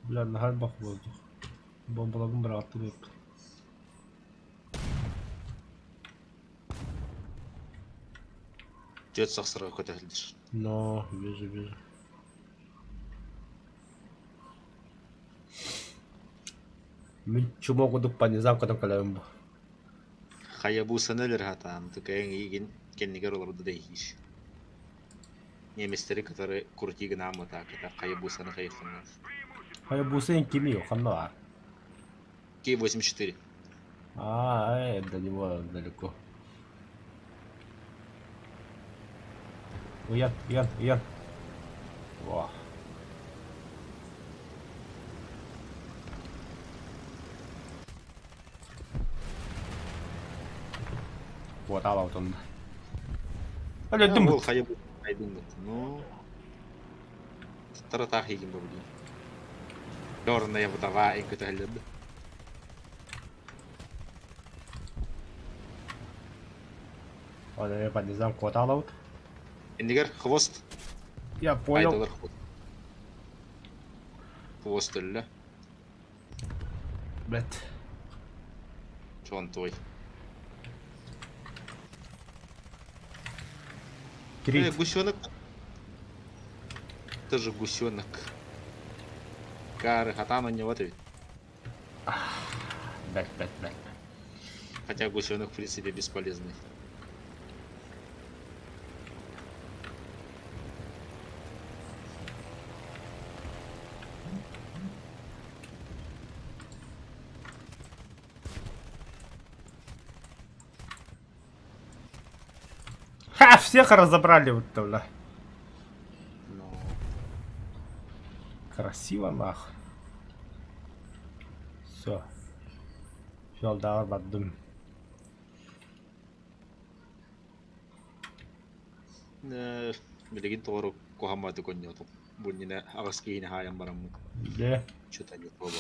Speaker 1: Бля, наһаа элбэх воздух. Бомбалабын быраҕаттым эбит.
Speaker 2: Дед сахсырга көтөһүлдүр.
Speaker 1: Но, вижу, вижу. Мин чума курдук понизам көтөн кэлэбин бу.
Speaker 2: Хаябусаны өлөр хатаан, тыкайын игин кэннигэр олорду да иһиир. Немецтэри кытары крути гынааммыта кыта Хаябусаны хайыхханнар.
Speaker 1: Хаябуса кими ханна баар?
Speaker 2: К-84.
Speaker 1: А, до него далеко. Ыйан, ыйан, ыйан. Во. Куотаабабытын. Өлөрдүм.
Speaker 2: Ол хайа хайдын Ну, таратаах игин бабылын. Черная вдова эн көтөһөллөрдө.
Speaker 1: Ол поднизам куотаалабыт.
Speaker 2: Иннигэр хвост.
Speaker 1: Я понял.
Speaker 2: Айдалар хвост. Хвост өллө.
Speaker 1: Блять.
Speaker 2: Чон твой.
Speaker 1: Крит.
Speaker 2: Э, гусенок. Это же гусенок. Кары, хатан у него ведь.
Speaker 1: Бэт, бэт, бэт.
Speaker 2: Хотя гусенок, в принципе, бесполезный.
Speaker 1: Ха, всех разобрали вот это, бля.
Speaker 2: Но...
Speaker 1: Красиво нах. Все. Фелдар бардым.
Speaker 2: Э, билигин тоҕору куһамматы конньотум. Бу иннинэ аҕыс киһини хаайан бараммын.
Speaker 1: Где?
Speaker 2: Что-то не то было.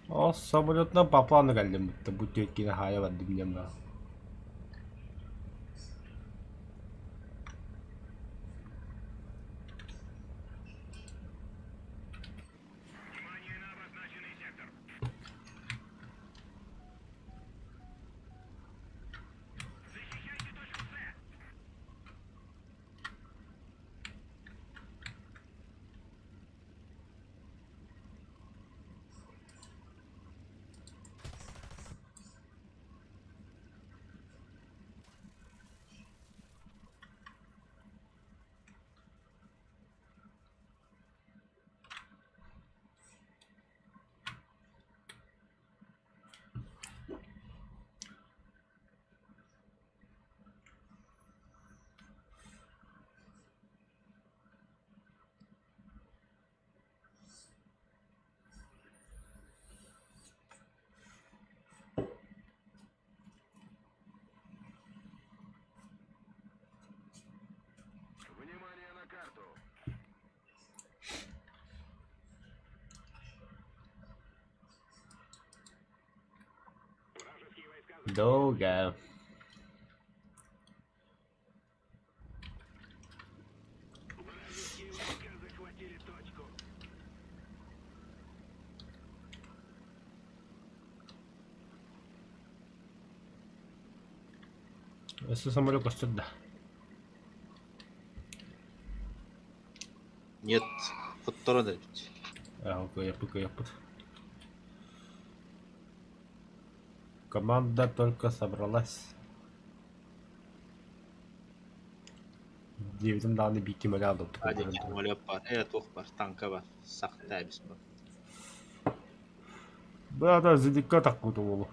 Speaker 1: О, самолетна по плану кэллим бутта бу түөккини хаайа бардым диэн баар.
Speaker 4: Внимание на обозначенный сектор. Защищайте точку С. Внимание на карту. Вражеские войска
Speaker 1: Долго.
Speaker 4: Вражеские войска захватили точку.
Speaker 1: Өссө самолет көстөр да.
Speaker 2: Нет, хотторон эбит.
Speaker 1: Кыайаппыт, кыайаппыт. Команда только собралась. Диэбитим даҕаны биир ким өлө аалбыт.
Speaker 2: Самолет бар, э, туох бар, танка бар, сахта эбис бар.
Speaker 1: Быата зеникка таккыта уолу.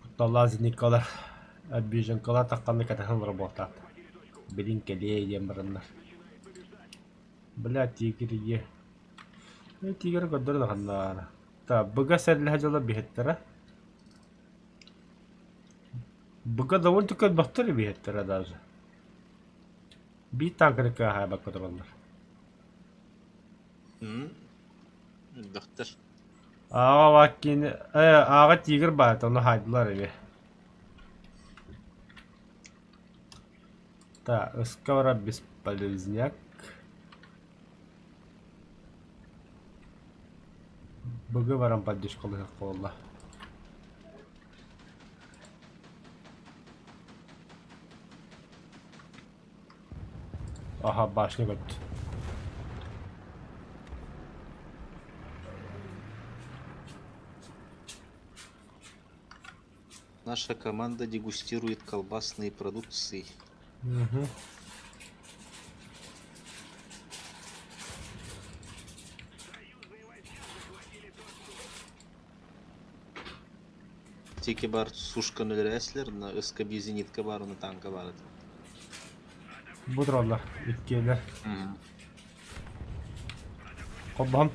Speaker 1: Кутталлаах зениккалар, обиженкалар тахханна кэтэһэн олорбуохтаахтар. Билин кэлиэ диэн бараннар. Бля, тигр е. Э, тигр көрдөрөн ханнаара. Та, быга сэллэһэ дьоло биһиттэрэ. Быга довольно-таки элбэхтэр биһиттэрэ даже. Биир тааҥканы кыаһаабакка тураллар.
Speaker 2: Элбэхтэр.
Speaker 1: Ааҕа Ваккини ааҕа тигр баата, ону хаайдылар эмиэ. Так, ыска бесполезняк. Быгы баран поддержкалыһыах буолла. Аха, башня көттө.
Speaker 2: Наша команда дегустирует колбасные продукции.
Speaker 1: Угу.
Speaker 2: Тики бар сушканы өлөрөөслөр, мына ыска биир зенитка бар, уну танка бар этэ.
Speaker 1: Бу тураллар, иккиэлэр. Холбоһон.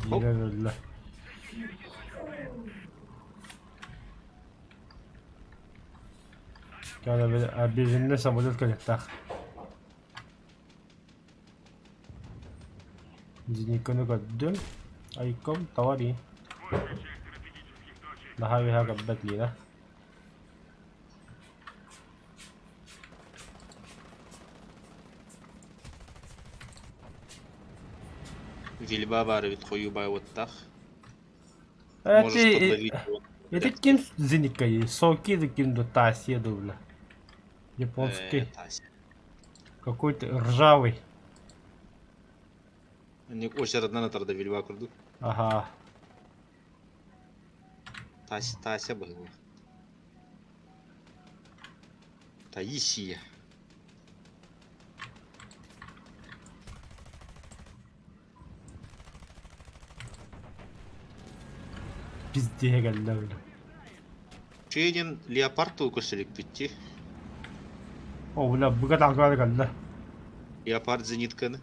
Speaker 1: Биирэ өллө. Обиженный самолет кэлиэхтээх. Зениканы көрдүм. Айком товари. Наһаа үөһэ көрбөт Лина.
Speaker 2: Вильба баар эбит хойуу баай уоттаах. Можешь
Speaker 1: Эти,
Speaker 2: подловить его.
Speaker 1: это ким Зеникай? Соки да ким да Тасия да бля. Японский.
Speaker 2: Тася.
Speaker 1: Какой-то ржавый.
Speaker 2: Очередынан атарда Вильба курдук.
Speaker 1: Ага.
Speaker 2: Тася, Тася быһыылаах. Таисия.
Speaker 1: Пиздеһэ кэллэ бля.
Speaker 2: Чейден леопард тыл көрсөлүкпүт дии.
Speaker 1: О, бля, быга таҥкалары кэллэ.
Speaker 2: Леопард зенитканы.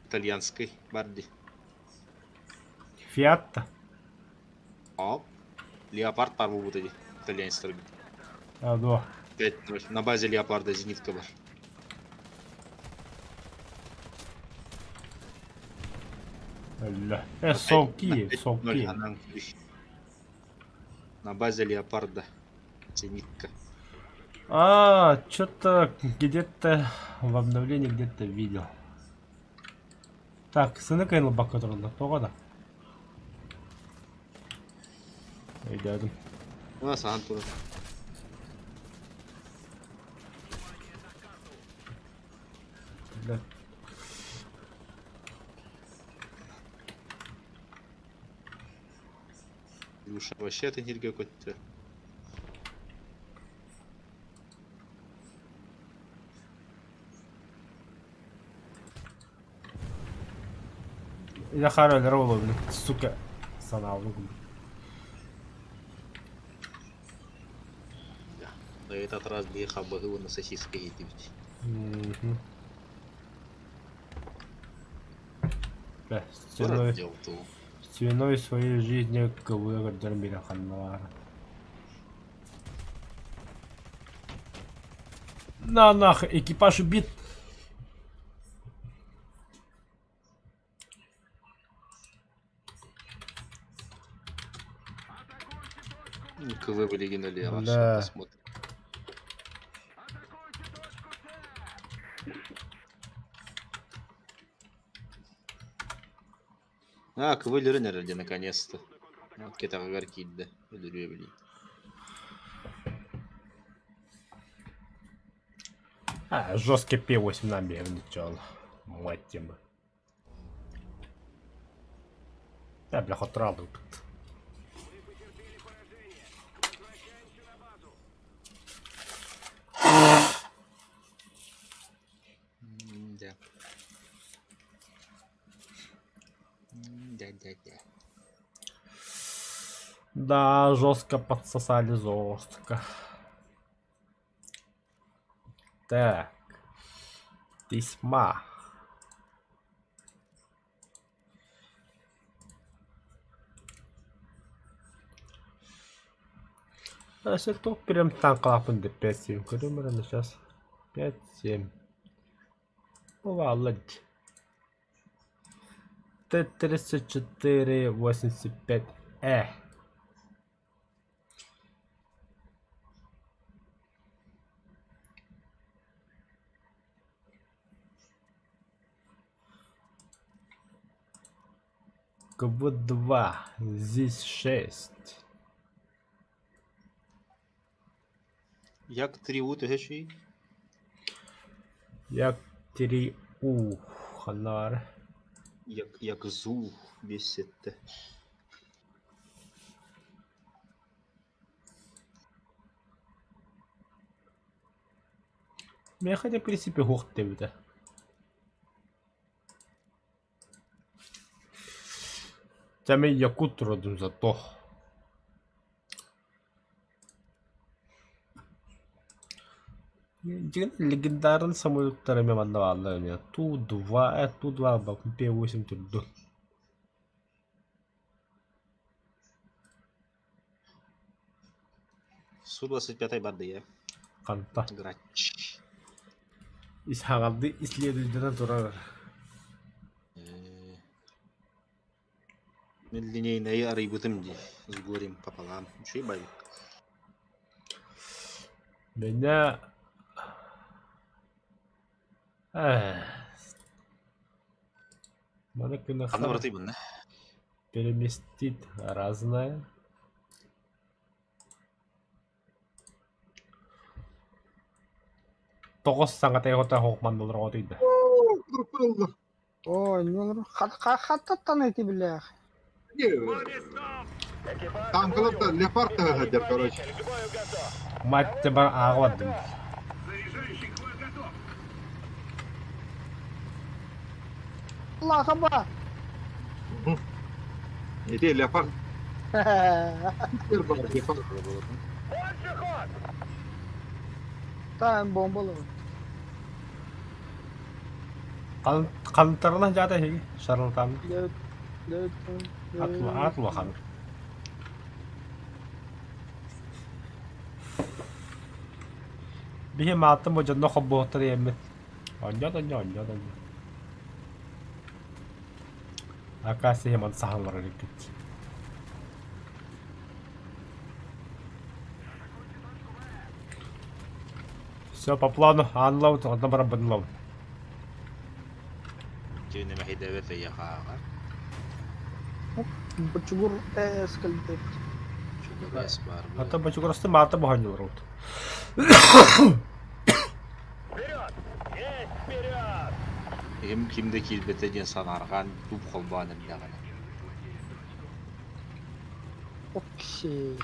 Speaker 2: Итальянский бар дии.
Speaker 1: Фиат-то.
Speaker 2: Оп. Леопард бар буолбута дии. Итальянецтарга.
Speaker 1: А, дуо.
Speaker 2: 5-0. На базе леопарда зенитка бар.
Speaker 1: Өллө. Соки, соки.
Speaker 2: На базе леопарда. Зенитка.
Speaker 1: А, что-то где-то в обновлении где-то видел. Так, сыны кайын бакка тураллар, тоҕо да? Өйдөөдүм.
Speaker 2: У саһан турар.
Speaker 1: Да.
Speaker 2: Илюша вообще атын сиргэ көттө.
Speaker 1: Захар өлөрө буолуо сука санаабын
Speaker 2: На этот раз биһи хабыһы уонна сосиска иһитибит.
Speaker 1: Бля, стеной, стеной своей жизни кыбыа көрдөрөн биэрэн ханна баара. На нах, экипаж убит.
Speaker 2: КВ билигин өлүөҕэ,
Speaker 1: Да.
Speaker 2: посмотрим. А, КВ өлөрөн эрэр дьэ наконец-то. Вот кэтэҕигэр киирдэ, өлөрүө билигин.
Speaker 1: А, жесткий П8 на ничего. Мать тема. Да, бля, хотуралдым тут.
Speaker 2: Да. Да-да-да.
Speaker 1: Да, жестко подсосали, жестко. Так. Письма. Өссө туох прям тааҥкалаахпын да 5-7 көрүм эрэ сейчас 5-7 Бывало дии. Т-34-85 Э. КВ-2, ЗИС-6.
Speaker 2: Як 3У төһө үчүгэй?
Speaker 1: Як 3У ханар.
Speaker 2: Як, як ЗУ 5 7.
Speaker 1: Миэхэ в принципе уһуох диэбитэ. Дьэ мин якут родом зато. Дьиҥ легендарный самолеттар эмиэ манна бааллар эмиэ Ту-2, Ту-2 П-8 турду.
Speaker 2: Су-25 бардыйа.
Speaker 1: Ханта?
Speaker 2: Грач.
Speaker 1: Исхаҕалдыы исследуйдана турар.
Speaker 2: Мин линейнайы арыйбытым дии. С горем пополам. Үчүгэй бай.
Speaker 1: Меня... Эх. Маны
Speaker 2: Ханна барытыйбын да?
Speaker 1: переместить разное. Тоҕус саҥата оҕо манна
Speaker 5: Оо, хаттаттан эти билээх.
Speaker 6: Танкалар да леопард сылдьар, короче.
Speaker 1: Мать тебя ааҕабадым.
Speaker 5: Лахаба.
Speaker 6: Ити леопард. Леопард.
Speaker 5: Таан бомбалар.
Speaker 1: Хантарынан дьаата эһиги шарлатан. Аат улахан. Биһи мааттым бу дьонно холбоһуктар иэммит. Онньо да онньо, онньо да онньо. Акаас иһим саһан олорор эбиккит. Все по плану, аанлабыт, онно баран бынылабыт.
Speaker 2: Түүнү мэһийдэбит ыйахааҕа.
Speaker 5: Бочугур эс кэлбит.
Speaker 2: Чугур эс баар.
Speaker 1: Ата бочугурасты маата боһонньулар
Speaker 3: Вперед! Есть вперед!
Speaker 2: Ким ким да киирбэтэ диэн санаарҕаан дууп холбоон эрдэҕинэ.
Speaker 5: Окей.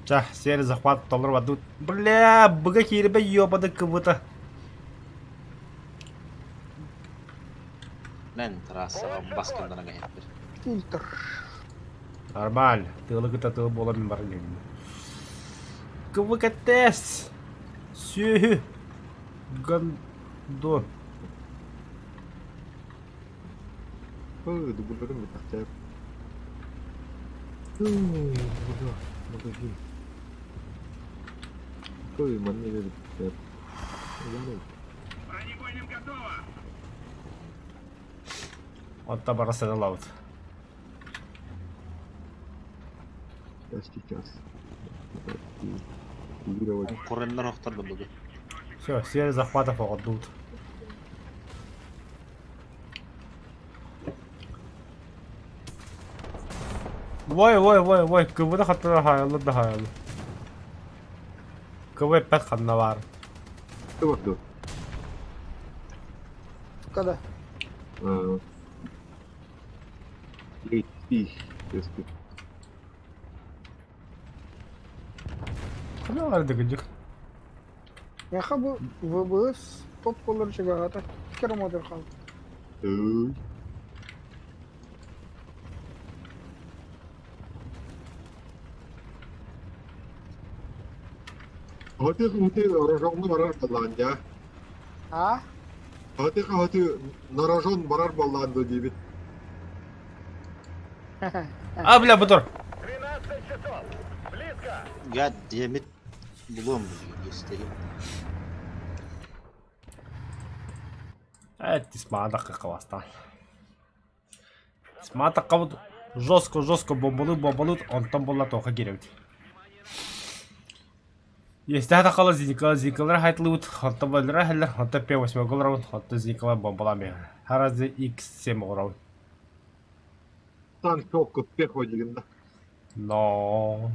Speaker 1: Ча, серый захват толору бардыбыт. Бля, быга киирбэ ёбаны кыбыта.
Speaker 2: Мен трассаҕа баскыннаран иһэттэр.
Speaker 5: Фильтр.
Speaker 1: Нормально. Тыалы кытта тыал буолан мин баран иһэбин. КВКТС! Сүөһү! Гандон.
Speaker 6: Ой, дублерым битахтар. Бля, магазин. Ой, манна битахтар.
Speaker 4: Бронебойным готово!
Speaker 1: Онто бара сыналабыт.
Speaker 6: Сейчас, сейчас. Активировать.
Speaker 2: Куреннар охтор да буду.
Speaker 1: Все, серия захватов оҕордубут. Вой, вой, вой, вой, кыбыны хаттана хаайаллар да хаайаллар. Кыбы эппэт ханна баар.
Speaker 6: Ты вот тут.
Speaker 5: Когда?
Speaker 6: Если.
Speaker 1: Ханна баар дыгыдьык.
Speaker 5: Миэхэ бу ВБС топ буолар чугаһаата. Километр хаалла.
Speaker 6: Ой. Хаты-хаты рожоҥҥо барар буоллаҕын дьэ.
Speaker 5: А?
Speaker 6: Хаты-хаты на рожон барар буоллаҕын дуо диибин.
Speaker 1: А, бля, мотор.
Speaker 3: 12 часов! Близко!
Speaker 2: God damn it. Булуом билигин иэстэһим.
Speaker 1: Тисмаадакка хвастаан. Тисмаатаккабыт жестко-жестко бомбалыыр-бомбалыыр, онтон буолла туохха киирэбит. Иэстээх таххала Зиникала Зиникалара хайтылыбыт, онтон буоллара иһэллэр, онтон П8 олоробут, онтон Зиникала бомбалаан биһэн. Харазы X7 оҕоробут.
Speaker 6: Танк толку пехо дигин да.
Speaker 1: Но.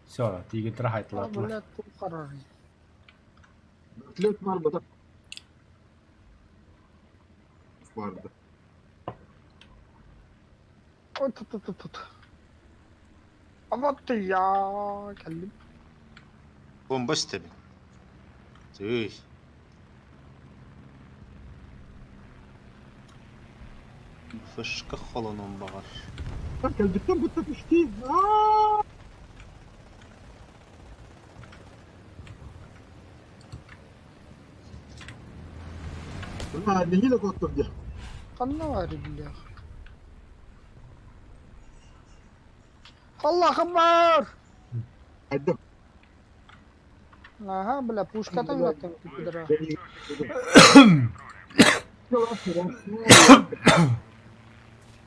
Speaker 1: Все, тиигинтэрэ
Speaker 5: А,
Speaker 1: хайтылаатылар.
Speaker 5: блядь, тут харарый.
Speaker 6: Вертолет бар бата. Vardı.
Speaker 5: Ой, тут, тут, тут, тут. А вот и я. Кэллим.
Speaker 2: Бомба истэбин. Тыый. Фышка холонон баҕар.
Speaker 6: Кэлбиттэн бутта түстүү. Аа! Нэһиилэ куоттум дии.
Speaker 5: Ханна баар биллэх. Аллах Акбар!
Speaker 6: Айда.
Speaker 5: Ага, бля, пушкатан аттым пидора.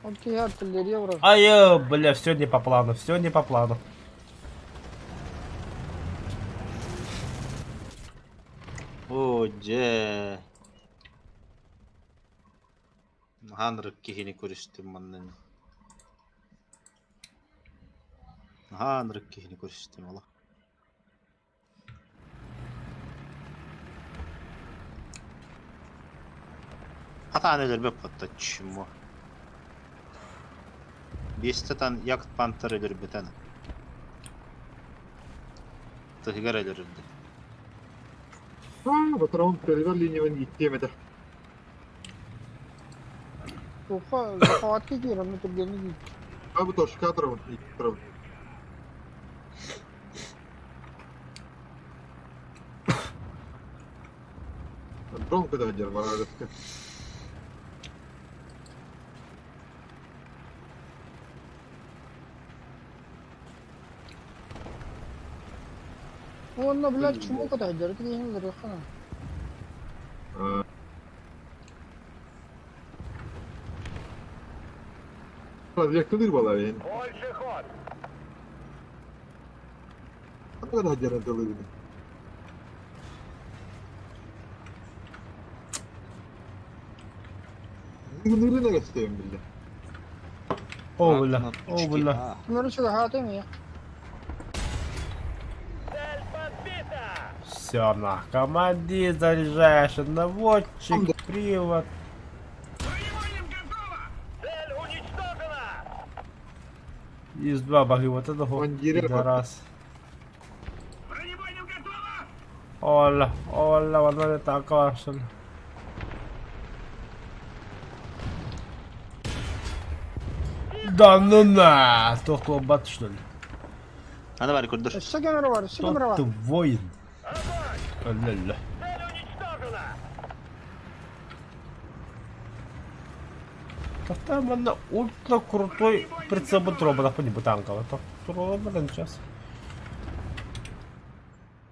Speaker 5: Он киһи артиллерия вроде.
Speaker 1: Ай, бля, все не по плану, все не по плану.
Speaker 2: Оо, дьэ. Наһаа киһини көрүстүм манна. Наһаа ынырык киһини көрүстүм олох. Хатаан өлөрбөт хотто чмо. Биэстэ тан Ягдпантер өлөрбүтэн. Тыһыгар өлөрүлдü.
Speaker 6: Аа, батарон перевер линиябын иттиэм этэ.
Speaker 5: Уха, захватки киирэн түргэнник иит.
Speaker 6: Аа, бу точка турабын, икки турабын. Дрон куда дер вражеский.
Speaker 5: Уонна, блядь, чмо кытайдары тиийэн ырыаххана.
Speaker 6: Разведка была ведь.
Speaker 3: Больше ход!
Speaker 6: Куда дер это лыгни? Нырына гостем, бля.
Speaker 1: О, бля, о, бля.
Speaker 5: Кимнери чугаһаатым я.
Speaker 3: Цель подбита!
Speaker 1: Все, на команде заряжаешь наводчик, привод.
Speaker 3: Цель уничтожена!
Speaker 1: Из два баги вот этого.
Speaker 6: Командиры,
Speaker 1: Пидорас. Ола, ола, вот это такое, что ли. Да ну на, тохтолбат что ли?
Speaker 2: Аны бары көрдөр.
Speaker 5: Өссө камера бар, өссө камера
Speaker 1: Тот ты
Speaker 5: бар.
Speaker 1: воин.
Speaker 3: Огонь!
Speaker 1: Ля-ля.
Speaker 3: Цель уничтожена!
Speaker 1: Там она ультра крутой прицел робота, по небу танкова. То сейчас.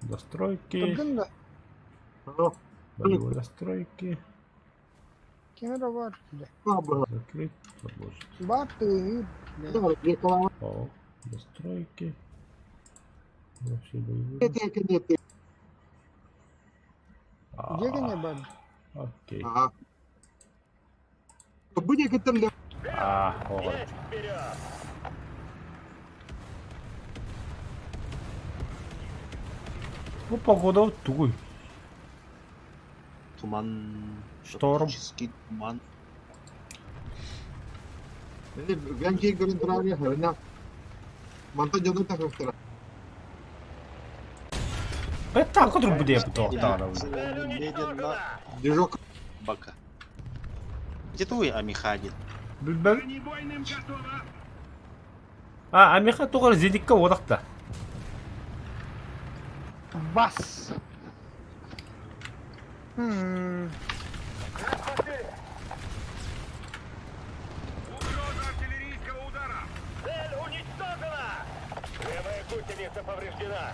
Speaker 1: Настройки.
Speaker 5: Көрдүн да.
Speaker 1: Боевые настройки.
Speaker 5: Камера бар. Бля.
Speaker 1: Закрыть. Продолжить.
Speaker 5: Бар ты, бля.
Speaker 1: О, настройки. Вообще боевые. А,
Speaker 5: Где не бар?
Speaker 1: Окей.
Speaker 6: Ага. Были
Speaker 1: А, вот.
Speaker 3: Есть вперед!
Speaker 1: Ну, погода тугуй.
Speaker 2: Туман.
Speaker 1: Шторм.
Speaker 2: Тропический туман.
Speaker 6: Венки көрүн хөрүнэ. Мантан дьону тахыктара.
Speaker 1: Это который буде тоқтары.
Speaker 3: Цель
Speaker 2: Медленно
Speaker 3: уничтожена!
Speaker 6: Движок
Speaker 2: бака. Где твой Амихадин?
Speaker 1: Билбен. А, Амиха туғыр зеникке одақта.
Speaker 5: Бас. М,
Speaker 4: Угроза артиллерийского удара!
Speaker 3: Цель уничтожена! Левая Гусеница повреждена!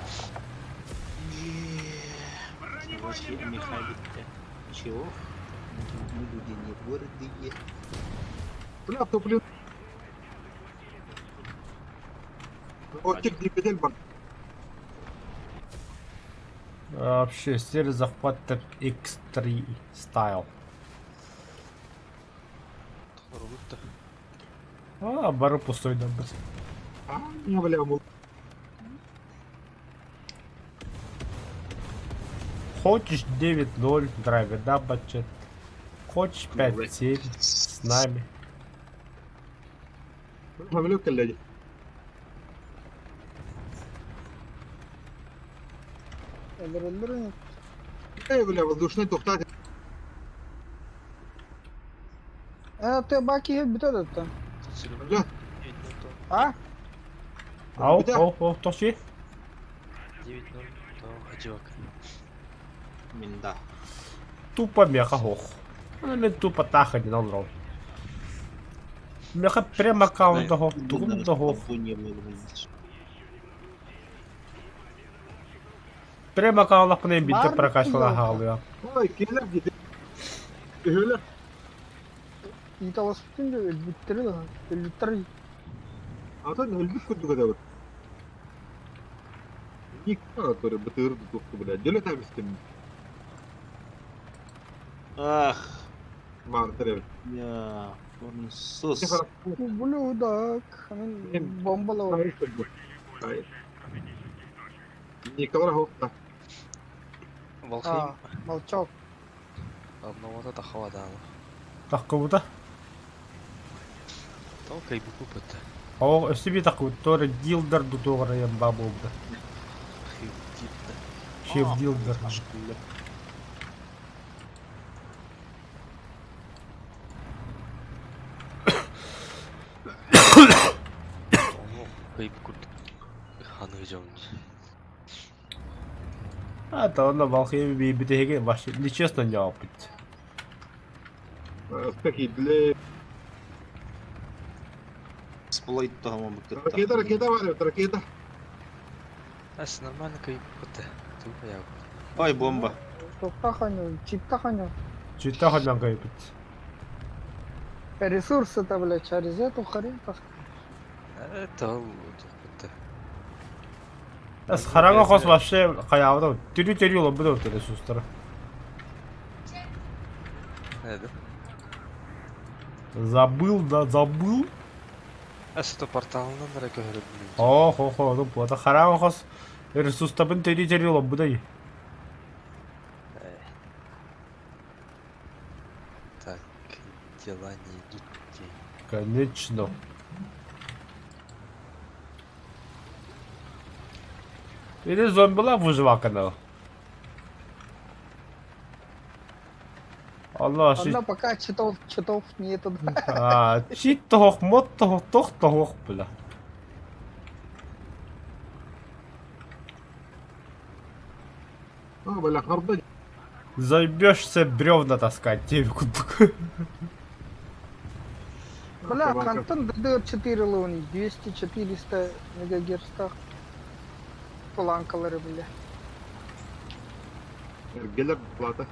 Speaker 2: Короче, Михайлик, чего? Мы люди не гордые.
Speaker 6: Бля, то блин. Оттик двигатель бар.
Speaker 1: Вообще, стиль захвата X3 стайл.
Speaker 7: Толорубут да.
Speaker 1: А, бары пустой да бит.
Speaker 6: А, не, бля, мул.
Speaker 1: Хочешь 9.0 драйвер, да, бачет? Хочешь 5.7 с нами.
Speaker 6: Мамлюк кэллэди.
Speaker 5: Өлөрөллөр
Speaker 6: Эй, бля, воздушный тухтат.
Speaker 5: Э, ты баки бүтэ да.
Speaker 6: Бля,
Speaker 5: А?
Speaker 1: Ау,
Speaker 6: Бля.
Speaker 1: оу, оу, тоши.
Speaker 7: 9-0 то хадьивак.
Speaker 2: Минда.
Speaker 1: Тупо меха хох. Ну, мен тупо таха не налров. Меха прямо аккаунт хох, тугум да хох. Прямо аккаунт лапны битте
Speaker 5: Бар
Speaker 1: прокачала
Speaker 5: ёлка.
Speaker 1: халуя.
Speaker 6: ой, келер диди. Үһүлэр.
Speaker 5: Италаспытын да өлбүттэрэ да. Өлбүттэр.
Speaker 6: Атын өлбүт курдук этэбит. Никто, который бытырды тухту, бля. Деле там истим.
Speaker 2: Ах,
Speaker 6: Мартыр эбит.
Speaker 2: я, он сос.
Speaker 5: Ублюдок. Мен бомбалар.
Speaker 6: Николай Хохта.
Speaker 7: Валхейм
Speaker 5: А, молчок.
Speaker 7: одного тахава даала.
Speaker 1: Таккубута.
Speaker 7: То кайбуку быта.
Speaker 1: О, өсүби таккубут тора дилдер дутугара ям бабубда.
Speaker 7: Хивдитта.
Speaker 1: Шеф дилдер.
Speaker 7: Ону кайбуку ханы жон.
Speaker 1: А, то он Валхейм битеге вообще нечестно не опыт.
Speaker 6: Спекидли.
Speaker 2: Сплойт того быта.
Speaker 6: Ракета, ракета бар, ракета.
Speaker 7: Ас нормально кайбуку быта. Тупо я.
Speaker 2: Ой, бомба.
Speaker 5: Тохтаханю, чиптаханю.
Speaker 1: Чита хаджан кайбит.
Speaker 5: Ресурсы-то, блядь, через эту хрень таскать.
Speaker 7: Это быта.
Speaker 1: Ас харага хос вообще каявда. Түрү түрү олбу да ресурстар.
Speaker 7: Это.
Speaker 1: Забыл, да, забыл.
Speaker 7: Ас это порталынан да көһөрөбүн.
Speaker 1: О, хо, хо, ну плата харага хос ресурстабын түрү түрү олбу да.
Speaker 7: Так, дела не идут.
Speaker 1: Конечно. Или зомбила выжива канал. Allah
Speaker 5: Она пока читов, читов не этот.
Speaker 1: А, чит тох, мот тох, тох тох, бля.
Speaker 6: А, бля, харда.
Speaker 1: Займешься бревна таскать, тебе кудук.
Speaker 5: Бля, Кантон DDR4 луни, 200-400 мегагерцах. Планкалары, бля.
Speaker 6: Гелер плата.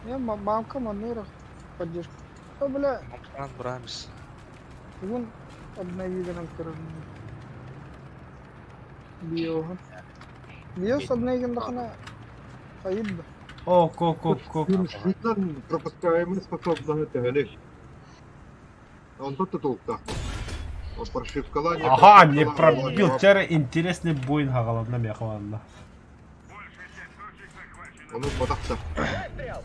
Speaker 5: Я мамка маныра поддержка. О, бля,
Speaker 7: Мамхан Брамис.
Speaker 5: вон обновили нам короче. Био. Биос обновили дахана. Айып.
Speaker 1: О, ко, ко, ко.
Speaker 6: Шуннан пропускаемый способна тегелеш. Он тут толкта. Он прошивкала не
Speaker 1: Ага, не
Speaker 6: прошивкала,
Speaker 1: пробил.
Speaker 6: он-
Speaker 1: Теперь интересный буин хагаловна мехаланна.
Speaker 6: Он батахта.
Speaker 3: Выстрел!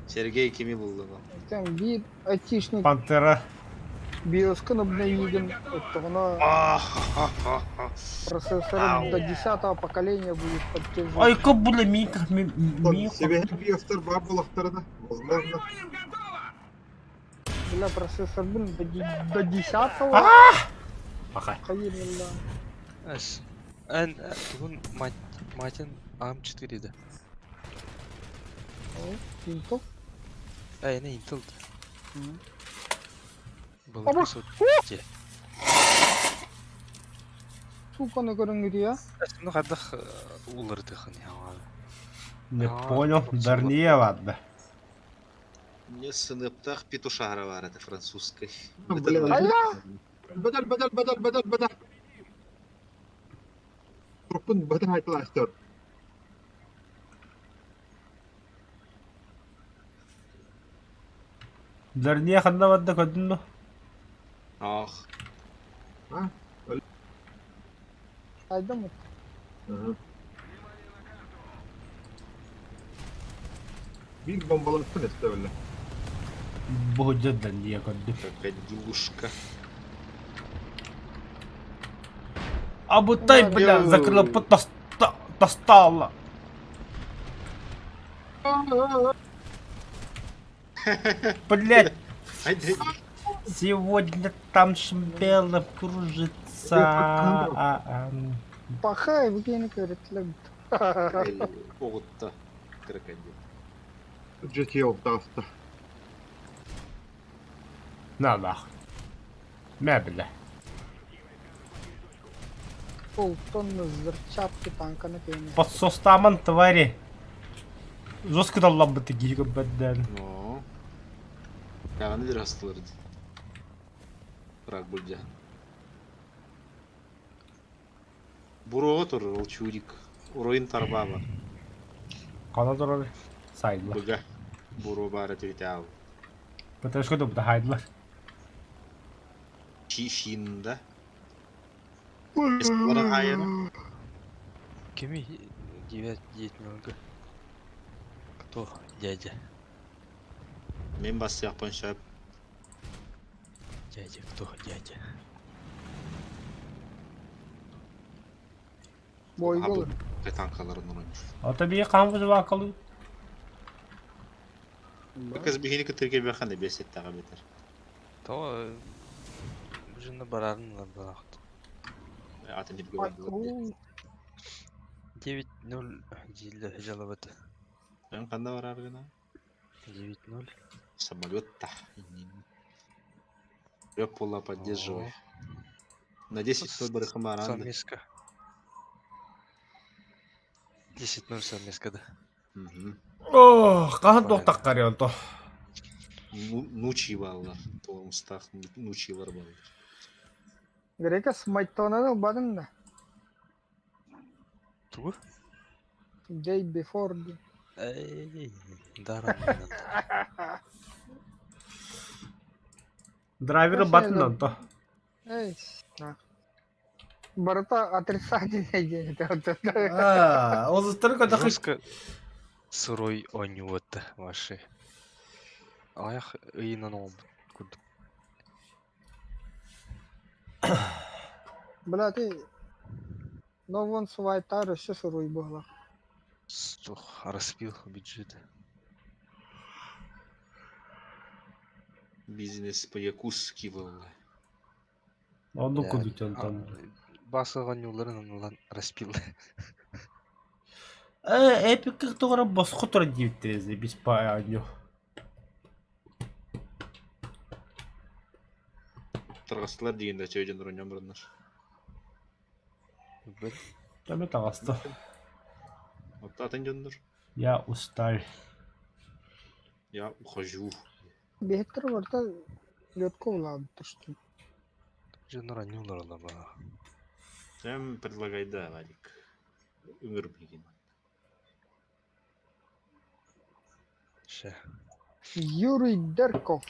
Speaker 2: Сергей кими булды.
Speaker 5: Там вид айтишник
Speaker 1: Пантера.
Speaker 5: биоскын обновили. Это оно процессор до 10 поколения будет поддерживать.
Speaker 1: Ай, ко, бля, мика,
Speaker 6: Он
Speaker 1: мика.
Speaker 6: себе биостер бабулахтарына. Возможно.
Speaker 5: Бля, процессор, блин, до 10
Speaker 1: Пока.
Speaker 5: Хайыр,
Speaker 7: Ас. Эн тугун матин АМ4 да.
Speaker 5: Intel.
Speaker 7: Эй, не Intel.
Speaker 5: Мгм.
Speaker 7: Было
Speaker 5: Оба.
Speaker 7: 500.
Speaker 5: Суканы көрүҥҥүтүйэ.
Speaker 7: Ну хайдах уларытыахын яҕа.
Speaker 1: Не
Speaker 7: А,
Speaker 1: понял, Дарния ладно.
Speaker 2: Мне сыныптаах петушара бар это французской.
Speaker 6: Бля.
Speaker 5: Айа!
Speaker 6: Бедел, бедел, бедел, бедел, бедел. Труппун бедел айтыластыр.
Speaker 1: Дарния ханна барда көрдүн дуо?
Speaker 2: Ах,
Speaker 5: Айдам
Speaker 6: Биир бомбаласпын эстэ биллэ.
Speaker 1: Бу Дарния көрдүм.
Speaker 2: крокодилушка.
Speaker 1: Абытай, бля, закрыла достала. Блять,
Speaker 2: Айда.
Speaker 1: сегодня там шмбелом кружится. А,
Speaker 5: Пахай, выкини көрүтлүм.
Speaker 2: Оҕутта крокодил.
Speaker 6: GTO таста.
Speaker 1: На нах. Мэ, бля.
Speaker 5: Полтонны взрывчатки танканы кыйны.
Speaker 1: Подсостаман твари. Жестко доллабыты киһи көрбөдден.
Speaker 2: Но. Яганы бир астылар ди. Враг бульдя. Буруға тұр ол чурик. Уройын тарба бар.
Speaker 1: Қана тұрар сайдылар.
Speaker 2: Быга. Буро бары түрите ал.
Speaker 1: Петрешко да хайдылар.
Speaker 2: Финда. Эспларын айыры.
Speaker 7: Кими 9 9 0. Кто дядя?
Speaker 2: Мен бас яқпан шап.
Speaker 7: Дядя, кто дядя?
Speaker 5: Бой болur.
Speaker 2: Танкаларын ойныр.
Speaker 1: Ата бии қан бұзы
Speaker 2: Кыз бихини кытырге бахан бесет тага бетер.
Speaker 7: То жына барарын барахт.
Speaker 2: Атын деп көрдү.
Speaker 7: 9-0 диле жалабат.
Speaker 2: Мен канда барар гына?
Speaker 7: 9-0.
Speaker 2: Самолет та. Реп пола поддерживай. На 10 выборы хамаранда.
Speaker 7: Совместка. 10-0 совместка да.
Speaker 1: Ох, қахан тоқтақ қарион то.
Speaker 2: Нучи баллар. Тоғымстақ нучилар баллар.
Speaker 5: Грека смайтонаны бадың да.
Speaker 7: Тугу?
Speaker 5: Day before. ди.
Speaker 7: Эй, даран.
Speaker 1: Драйвері батынан то.
Speaker 5: Эй, на. Барыта отрицательный день.
Speaker 1: Озыстыр көтө
Speaker 7: Жестко сырой онюот ваши. Аяқ ыйынан ол курдук.
Speaker 5: Бля, ты... Но вон свайтар еще сырой было.
Speaker 7: Стух, распил бюджет.
Speaker 2: Бизнес по-якутски был.
Speaker 1: Онну кудутен там.
Speaker 7: Басыған юлларын лан распил.
Speaker 1: Эпик тоғыра босқы тұра дейбіттерезі, бис па аню.
Speaker 2: Таргастылар дегенде чөйден ройнон бұрыннар.
Speaker 7: Бил.
Speaker 1: Тәме тағасты.
Speaker 2: Отта атын жоннор.
Speaker 1: Я устал.
Speaker 2: Я ухожу.
Speaker 5: Бехтер барыта летку улабыт что.
Speaker 7: Жонор анюлар ла ба.
Speaker 2: Сен предлагай да, Валик. Үңір білген.
Speaker 7: Ше.
Speaker 5: Юрий Дерков.